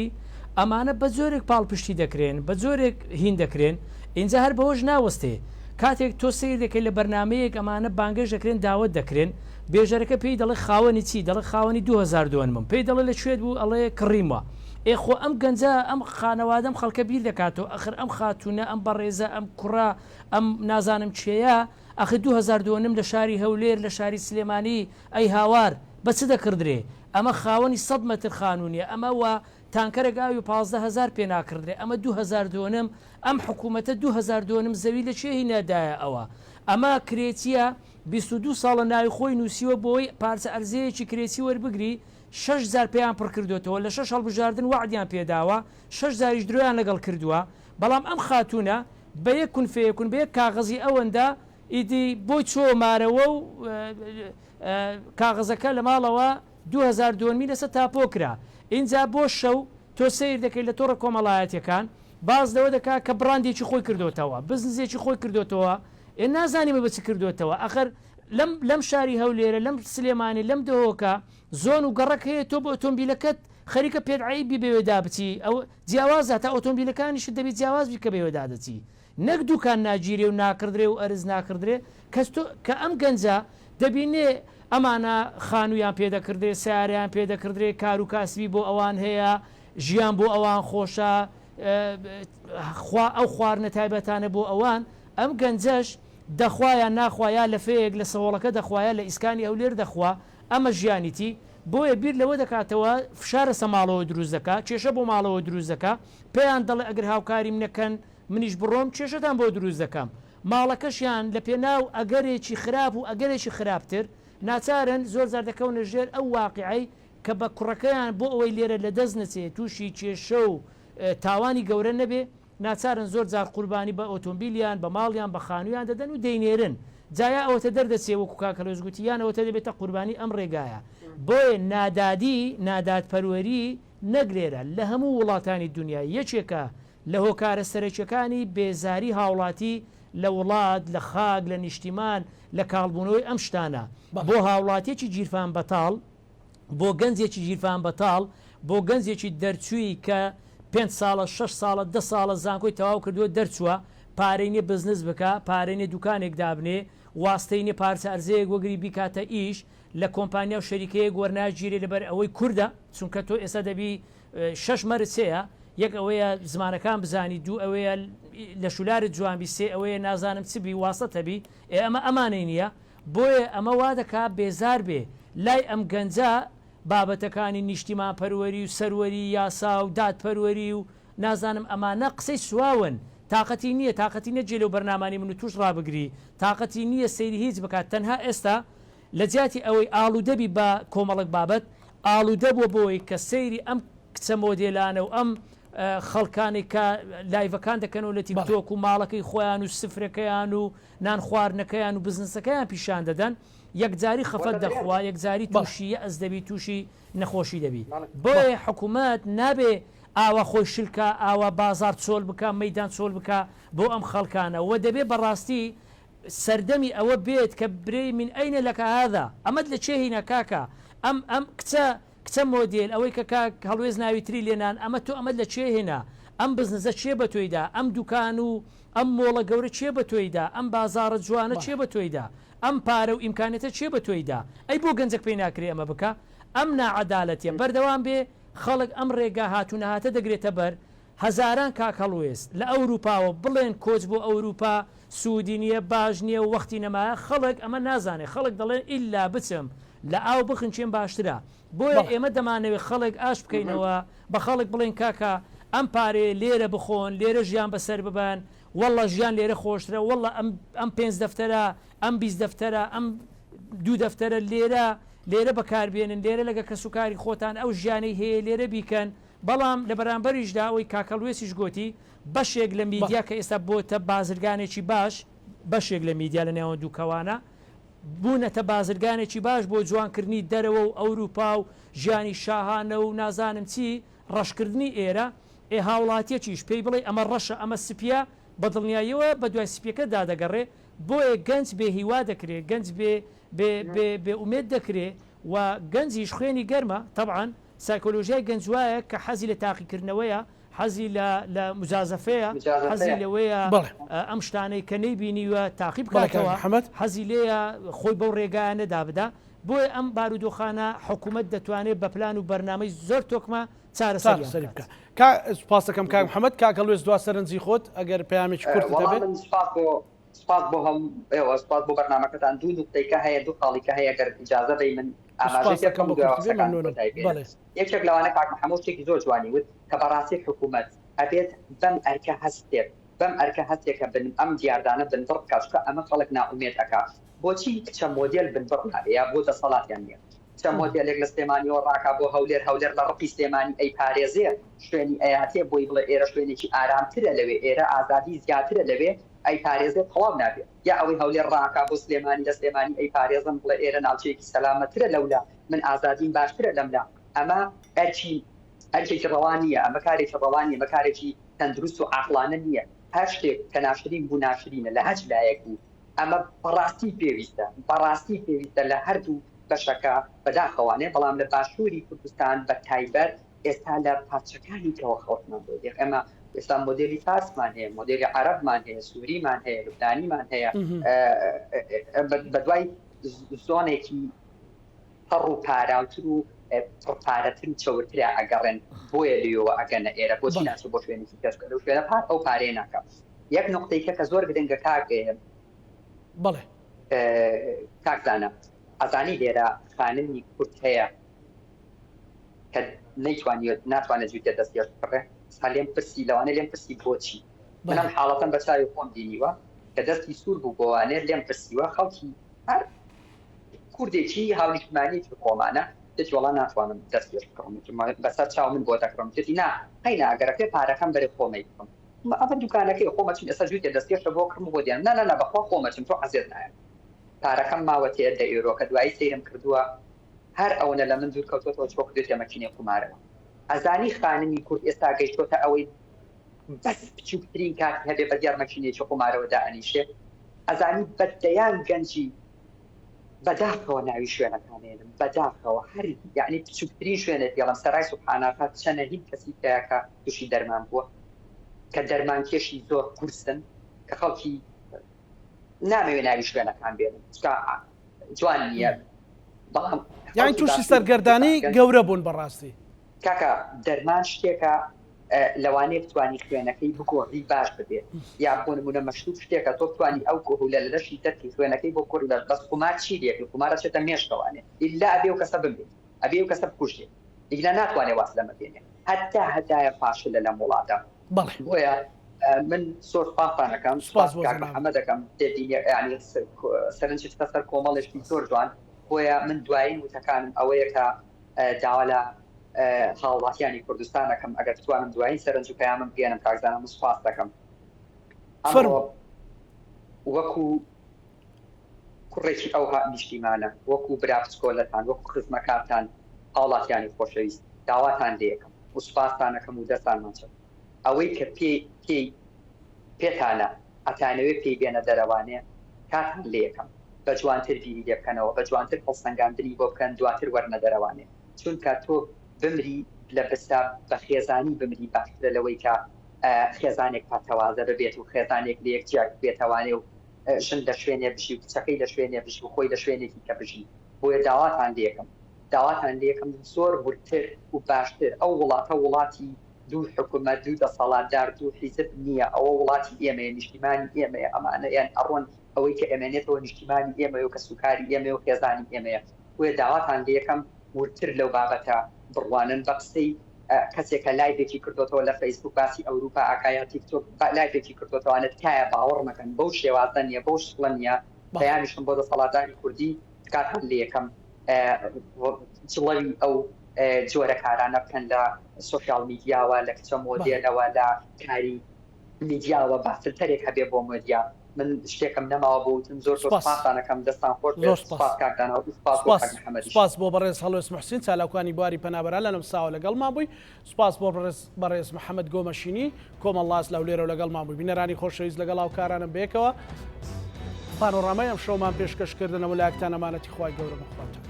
ئەمانە بە جۆرێک پاڵپشتی دەکرێن بە جۆرێک هین دەکرێن اینجا هەر بەوەش ناوەستێ کاتێک تۆ سیر دەکەی لە بەرنمەیەک ئەمانە بانگێش دەکرێن داوت دەکرێن بێژەرەکە پێی دەڵێ خاوەنی چی دەڵێ خاوەنی 2000 دۆنمم پێی دەڵێ لە کوێت بوو ئەڵێ کڕیمە ئێ خۆ ئەم گەنجە ئەم خانەوادە ئەم خەڵکە بیر دەکاتەوە ئەخر ئەم خاتوونە ئەم بەڕێزە ئەم کوڕە ئەم نازانم کێیە ئەخر 2000 دۆنم لە شاری هەولێر لە شاری سلێمانی ئەی هاوار بە چ دەکڕدرێ ئەمە خاوەنی 100 مەتر خانوو نیە ئەمە وە تانکەرێک ئاوی 15 هەزار پێ ناکڕدرێ ئەمە 2000 دۆنم ئەم حکوومەتە 2000 دۆنم زەوی لە کێ هینا دایە ئەوە ئەمە کرێچیە 22 ساڵە ناوی خۆی نووسیوە بۆی پارچە ئەرزەیەکی کرێچی وەربگری شەش جار پێیان پڕ کردۆتەوە لە شەش هەڵبژاردن وەعدیان پێداوە شەش جاریش درۆیان لەگەڵ کردووە بەڵام ئەم خاتوونە بە یەک کون فەیەکون بە یەک کاغەزی ئەوەندە ئیدی بۆی چۆوە مارەوە و کاغەزەکە لە ماڵەوە 2000 دۆنمی لەسەر تاپۆ کرا ئینجا بۆ شەو تۆ سەیر دەکەی لە تۆڕە کۆمەڵایەتیەکان باس لەوە دەکا کە بڕاندێکی خۆی کردۆتەوە بزنزێکی خۆی کردۆتەوە ئێ نازانیمە بە چ کردۆتەوە ئەخەر لەم لەم شاری هەولێرە لەم سلێمانی لەم دهۆکە زۆن و گەڕەک هەیە تۆ بە ئۆتۆمبیلەکەت خەریکە پێت عەیب بی بەوێدا بچی ئەو جیاوازە هەتا ئۆتۆمبیلەکانیشت دەبی جیاواز بی کە بەوێدا دەچی نەک دوکان ناگیرێ و ناکڕدرێ و ئەرز ناکڕدرێ کەس تۆ کە ئەم گەنجە دەبینێ ئەمانە خانوویان پێ دەکڕدرێ سەیارەیان پێ دەکڕدرێ کار و کاسبی بۆ ئەوان هەیە ژیان بۆ ئەوان خۆشە خوا ئەو خواردنە تایبەتانە بۆ ئەوان ئەم گەنجەش دەخوا یان ناخوا یا لەفەیەک لە سەهۆڵەکە دەخوا یا لە ئیسکانی هەولێر دەخوا. ئەمە ژیانیتی، بۆیە بیر لەوە دەکاتەوە فشار لەسە ماڵەوە دروست دەکا، کێشە بۆ ماڵەوە دروست دەکا، پێیان دەڵێ ئەگەر هاوکاریم نەکەن منیش بڕۆم کێشەتان بۆ دروست دەکەم. ماڵەکەشیان لە پێناو ئەگەرێکی خراپ و ئەگەرێکی خراپتر ناچارن زۆر جار دەکەونە ژێر ئەو واقیعەی کە بە کوڕەکەیان بۆ ئەوەی لێرە لە دەست نەچێ تووشی کێشە و تاوانی گەورە نەبێ ناچارن زۆر جار قوربانی بە ئۆتۆمبیلیان، بە ماڵیان، بە خانوویان دەدەن و دەینێرن. جا یا ئەوەتە دەردەچێ وەکو کاک هەڵوێست گوتی یان ئەوەتە دەبێتە قوربانی ئەم ڕێگایە. بۆیە نادادی، نادادپەروەری نەک لێرە، لە هەموو وڵاتانی دونیا یەکێکە لە هۆکارە سەرەکیەکانی بێزاری هاوڵاتی لە وڵات، لە خاک، لە نیشتیمان، لە کاڵبوونەوەی ئەم شتانە. بۆ هاوڵاتیەکی گیرفان بەتاڵ، بۆ گەنجێکی گیرفان بەتاڵ، بۆ گەنجێکی دەرچووی کە پێنج ساڵە، شەش ساڵە، دە ساڵە زانکۆی تەواو کردووە دەرچووە، پارەی نیە بزنس بکا، پارەی نیە دوکانێک دابنێ، واستەی نیە پارچە ئەرزەیەک وەگری بیکاتە ئیش، لە کۆمپانیا و شەریکەیەک وەرناگیرێ لەبەر ئەوەی کوردە، چونکە تۆ ئێستا دەبی شەش مەرج هەیە، یەک ئەوەیە زمانەکان بزانی، دوو ئەوەیە لەشولارت جوان بی، سێ ئەوەیە نازانم چ بی، واستەت هەبی، ئێ ئەمە ئەمانەی نیە، بۆیە ئەمە وا دەکا بێزار بێ لای ئەم گەنجە بابەتەکانی نیشتیمانپەروەری و سەروەری یاسا و دادپەروەری و نازانم ئەمانە قسەی سواون تاقەتی نیە تاقەتی نیە جێ لەو بەرنامانەی من و توش ڕابگری تاقەتی نیە سەیری هیچ بکات تەنها ئێستا لە جیاتی ئەوەی ئاڵودە بی بە کۆمەڵک بابەت ئاڵودە بوە بەوەی کە سەیری ئەم کچە مۆدێلانە و ئەم خەڵکانەی کە لایڤەکان دەکەنەوە لە تیکتۆک و ماڵەکەی خۆیان و سفرەکەیان و نان خواردنەکەیان و بزنسەکەیان پیشان دەدەن یەکجاری خەفەت دەخوا یەکجاری توشی یەئس دەبی توشی نەخۆشی دەبی بۆیە حکومەت نابێ ئاوا خۆی شل کا ئاوا بازاڕ چۆل بکا مەیدان چۆل بکا بۆ ئەم خەڵکانە وە دەبێ بەڕاستی سەردەمی ئەوە بێت کە برێی من ئەینە لەکە هذا ئەمەت لە کێ هینا کاکە ئەم ئەم کچە کچە مۆدێل ئەوەی کە کاک هەڵوێست ناوی تری لێنان ئەمە تۆ ئەمەت لە کێ هێنا ئەم بزنزە کێ بە تۆی دا ئەم دوکان و ئەم مۆڵە گەورە کێ بە تۆی دا ئەم بازاڕە جوانە کێ بە تۆی دا ئەم پارە و ئیمکانیەتە کێ بە تۆی دا ئەی بۆ گەنجەک پێی ناکرێ ئەمە بکا ئەم ناعەدالەتیە بەردەوام بێ خەڵک ئەم ڕێگا هات و نەهاتە دەگرێتە بەر هەزاران کاک هەڵوێست لە ئەوروپاوە بڵێن کۆچ بۆ ئەوروپا سوودی نیە باش نیە وەختی نەمایە خەڵک ئەمە نازانێ خەڵک دەڵێن ئیلا بچم لە ئاو بخنکێم باشترە بۆیە ئێمە دەمانەوێ خەڵک ئاش بکەینەوە بە خەڵک بڵێین کاکە ئەم پارەیە لێرە بخۆن لێرە ژیان بەسەر ببەن واللە ژیان لێرە خۆشترە واللە ئەم ئەم پێنج دەفتەرە ئەم 20 دەفتەرە ئەم دوو دەفتەرە لێرە لێرە بەکاربێنن لێرە لەگە کەسوکاری خۆتان ئەو ژیانەی هەیە لێرە بیکەن بەڵام لە بەرامبەریشدا ئەوەی کاک هەڵوێستیش گۆتی، بەشێک لە میدیا کە ئێستا بۆتە بازرگانێکی باش، بەشێک لە میدیا لە نێوان دوو کەوانە، بوونەتە بازرگانێکی باش بۆ جوانکردنی دەرەوە و ئەوروپا و ژیانی شاهانە و نازانم چی، ڕەشکردنی ئێرە، ئێ هاوڵاتیەکیش پێی بڵێی ئەمە ڕەشە ئەمە سپیە، بە دڵنیاییەوە بە دوای سپیەکەدا دەگەڕێ، بۆیە گەنج بێ هیوا دەکرێ، گەنج بێ بێ بێ بێ ئومێد دەکرێ و گەنجیش خوێنی گەرمە تەبعەن، سایکۆلۆژیای گەنج وایە کە حەزی لە تاقیکردنەوەیە، حەزی لە لە موجازەفەیە، حەزی لەوەیە ئەم شتانەی کە نەیبینیوە تاقی بکاتەوە، حەزی لێیە خۆی بەو ڕێگایانەدا بدا. بۆیە ئەم بارودۆخانە حکوومەت دەتوانێت بە پلان و بەرنامەی زۆر تۆکمە چارەسەریان بکات. سوپاس دەکەم کاک محەمەد. کاک هەڵوێست دوا سەرنجی خۆت ئەگەر پەیامێکی کورتت هەبێت. سوپاس بۆ سوپاس بۆ هەموو ئێوە، سوپاس بۆ بەرنامەکەتان. دوو نوکتەی کە هەیە، دوو خاڵی کە هەیە گەر ئیجازە بەی من ئاماژەی پێ بکەم و دوای قسەکان کۆتایی بێنم. یەکێک لەوانە کاک محەمەد شتێکی زۆر جوانی وت کە بەڕاستی حکوومەت ئەبێت بەم ئەرکە هەستێت، بەم ئەرکە هەستێ کە بن ئەم دیاردانە بنبڕ بکات، چونکە ئەمە خەڵک نائومێد ئەکا. بۆچی کچە مۆدێل بنبڕ نابێ یا بۆ دەسەڵاتیان نییە کچە مۆدێلێک لە سلێمانیەوە ڕاکا بۆ هەولێر، هەولێر لە ڕقی سلێمانی ئەیپارێزێ، شوێنی ئەیاتێ بۆی بڵێ ئێرە شوێنێکی ئارامترە لەوێ، ئێرە ئازادی زیاترە لەوێ، ئەیپارێزێ تەواو نابێ. یا ئەوەی هەولێر ڕاکا بۆ سلێمانی لە سلێمانی ئەیپارێزن بڵێ ئێرە ناوچەیەکی سەلامەترە لەولا من ئازادیم باشترە لەملا ئەمە ئەرکی ئەرکێکی ڕەوا نییە ئەمە کارێکی ڕەوا نییە ئەمە کارێکی تەندروست و عاقڵانە نییە هەر شتێک کە ناشرین بوو ناشرینە لە هەچ لایەک بوو ئەمە بەڕاستی پێویستە بەڕاستی پێویستە لە هەردوو بەشەکە بەداخەوانێ بەڵام لە باشووری کوردستان بە تایبەت ئێستا لە پارچەکانی کەوە خەڵکمان بۆ دێ ئێمە ئێستا مۆدێلی فارسمان هەیە مۆدێلی عەرەبمان هەیە سووریمان هەیە لوبنانیمان هەیە بەدوای زۆنێکی پەڕ و پاراوتر و پارەتر و چەورترا ئەگەڕێن بۆیە لێەوە ئەگەنە ئێرە بۆچی ناچێت بۆ شوێنێکی کەس لەو شوێنە پار ئەو پارەیە ناکە یەک نقطەی کە کە زۆر گرنگە کاک بەڵێ کاک زانا. ئەزانی لێرە خانمی کورد هەیە کە نەیتوانیوە ناتوانێت جووتێ دەستکێش بکڕێ ئێستا لێم پرسی لەوانەیە لێم پرسی بۆچی من ئەم حاڵەتەم بە چاوی خۆم بینیوە کە دەستی سوور بوو بۆوانێ لێم پرسیوە خەڵکی هەر کوردێکی هاونیشتمانیەکی خۆمانە وتی وەڵا ناتوانم دەستکێش بکڕم وتم بەسەر چاو من بۆ دەکڕم وتی نا قەینا ئەگەرەکەی پارەکەم بەرێ خۆمەی بکڕم ئەمە دوکانەکەی خۆمە چون ئێستا جووتێ دەستکێشە بۆ کڕم بۆ دیان نا نا نا بەخوا خۆمەچم تۆ عەزێت نایەم پارەکەم ماوە تێ دە ئێرۆ کە دوایی سەیرم کردووە هەر ئەونە لە من دوور کەوتۆتەوە چۆ کردوێتە مەکینەی قومارەوە. ئەزانی خانمی کورد ئێستا گەیشتۆتە ئەوەی بەس بچووکترین کاتی هەبێ بە دیار مەکینەیەکی قومارەوە دائەنیشێ؟ ئەزانی بە دەیان گەنجی بەداخەوە ناوی شوێنەکان ئێنم بەداخەوە هەر یەعنی بچووکترین شوێنێ پێڵم سەرای سوبحاناقا چەنەهین کەسی تیایە کە تووشی دەرمان بووە کە دەرمانکێشی زۆر قورسن کە خەڵکی نامەوێ ناوی شوێنەکان بێنم چونکە جوان نییە بەڵام یانی تووشی سەرگەردانی گەورە بوون بەڕاستی. کاکە دەرمان شتێکە لەوانەیە بتوانی خوێنەکەی بگۆڕی باش ببێت یا بۆ نمونە مەشروب شتێکە تۆ بتوانی ئەو کهولە لە لەشی دەرکەی خوێنەکەی بۆ بگۆڕی باش بەس قومار چی لێکەی قومار ئەچێتە مێشکەوانێ ئیلا ئەبێ ئەو کەسە بمرێت ئەبێ ئەو کەسە بکوژرێت ئیلا ناتوانێ واز لەمە بێنێ هەتا هەتایە فاشلە لەم وڵاتە بەڵێ. بۆیە من زۆر سوپاستان ئەکەم سوپاس سوپاس بۆ کاک جەنابت. محەمەد ئەکەم تێبینی یانی سەرنجت خستە سەر کۆمەڵێ شتی زۆر جوان بۆیە من دوایین وتەکانم ئەوەیە کە داوا لە هاوڵاتیانی کوردستان ئەکەم ئەگەر بتوانم دوایین سەرنج و پەیامم بگەیەنم کاک زانا من سوپاست دەکەم ئەمڕۆ فەرموو. وەکو کوڕێکی ئەو نیشتیمانە وەکو برا بچکۆلەتان وەکو خزمەکارتان هاوڵاتیانی خۆشەویست داواتان لێ ئەکەم و سوپاستان ئەکەم و دەستان ماچەکەم ئەوەی کە پێی پێی پێتانە ئەتانەوێ پێی بێنە دەرەوانێ کاتان لێ ئەکەم بە جوانتر بیری لێ بکەنەوە بە جوانتر هەڵسەنگاندنی بۆ بکەن دواتر وەرنە دەرەوانێ چونکە تۆ بمری لە برسا بە خێزانی بمری باشترە لەوەی کە خێزانێک پەرتەوازە ببێت و خێزانێک لەیەک جیا بێتەوانێ و ژن لە شوێنێ بژی و کچەکەی لە شوێنێ بژی و خۆی لە شوێنێکی کە بژی بۆیە داواتان لێکەم داواتان لێکەم زۆر وردتر و باشتر ئەو وڵاتە وڵاتی دوو حکومەت دوو دەسەڵاتدار دوو حیزب نییە ئەوە وڵاتی ئێمەیە نیشتیمانی ئێمەیە ئەمانە یان ئەڕۆن ئەوەی کە ئەمێنێتەوە نیشتیمانی ئێمەیە و کەسوکاری ئێمەیە و خێزانی ئێمەیە بۆیە داواتان لێکەم وردتر لەو بابەتە بڕوانن بە قسەی کەسێکە لایڤێکی کردۆتەوە لە فەیسبوک باسی ئەوروپا ئەکا یا تیک تۆک لایڤێکی کردۆتەوانە تکایە باوەڕ مەکەن بەو شێوازە نیە بەو شکڵە نیە پەیامیشم بۆ دەسەڵاتداری کوردی تکاتان لێکەم جڵەوی ئەو جۆرە کارانە بکەن لە سۆشیال میدیاوە لە کچە مۆدێلەوە لە کاری میدیاوە با فلتەرێک هەبێ بۆ مۆدیا من شتێکم نەماوە بۆ وتن زۆر زۆر سپاس. سپاستان ئەکەم دەستان خۆش بێت زۆر سپاس. سپاس کاک دانا و سپاس بۆ سپاس کاک محەمەدیش. سپاس بۆ بەڕێز هەڵوێست موحسین چالاکوانی بواری پەنابەران لە نەمساوە لەگەڵمان بووی سپاس بۆ بەڕێز بەڕێز محەمەد گۆمەشینی کۆمەڵناس لە هەولێرەوە لەگەڵمان بووی بینەرانی خۆشەویست لەگەڵ هاوکارانم بەیەکەوە پانۆڕامای ئەمشەومان پێشکەش کردن هەموو لایەکتان ئەمانەتی خوای گەورە بخواتان.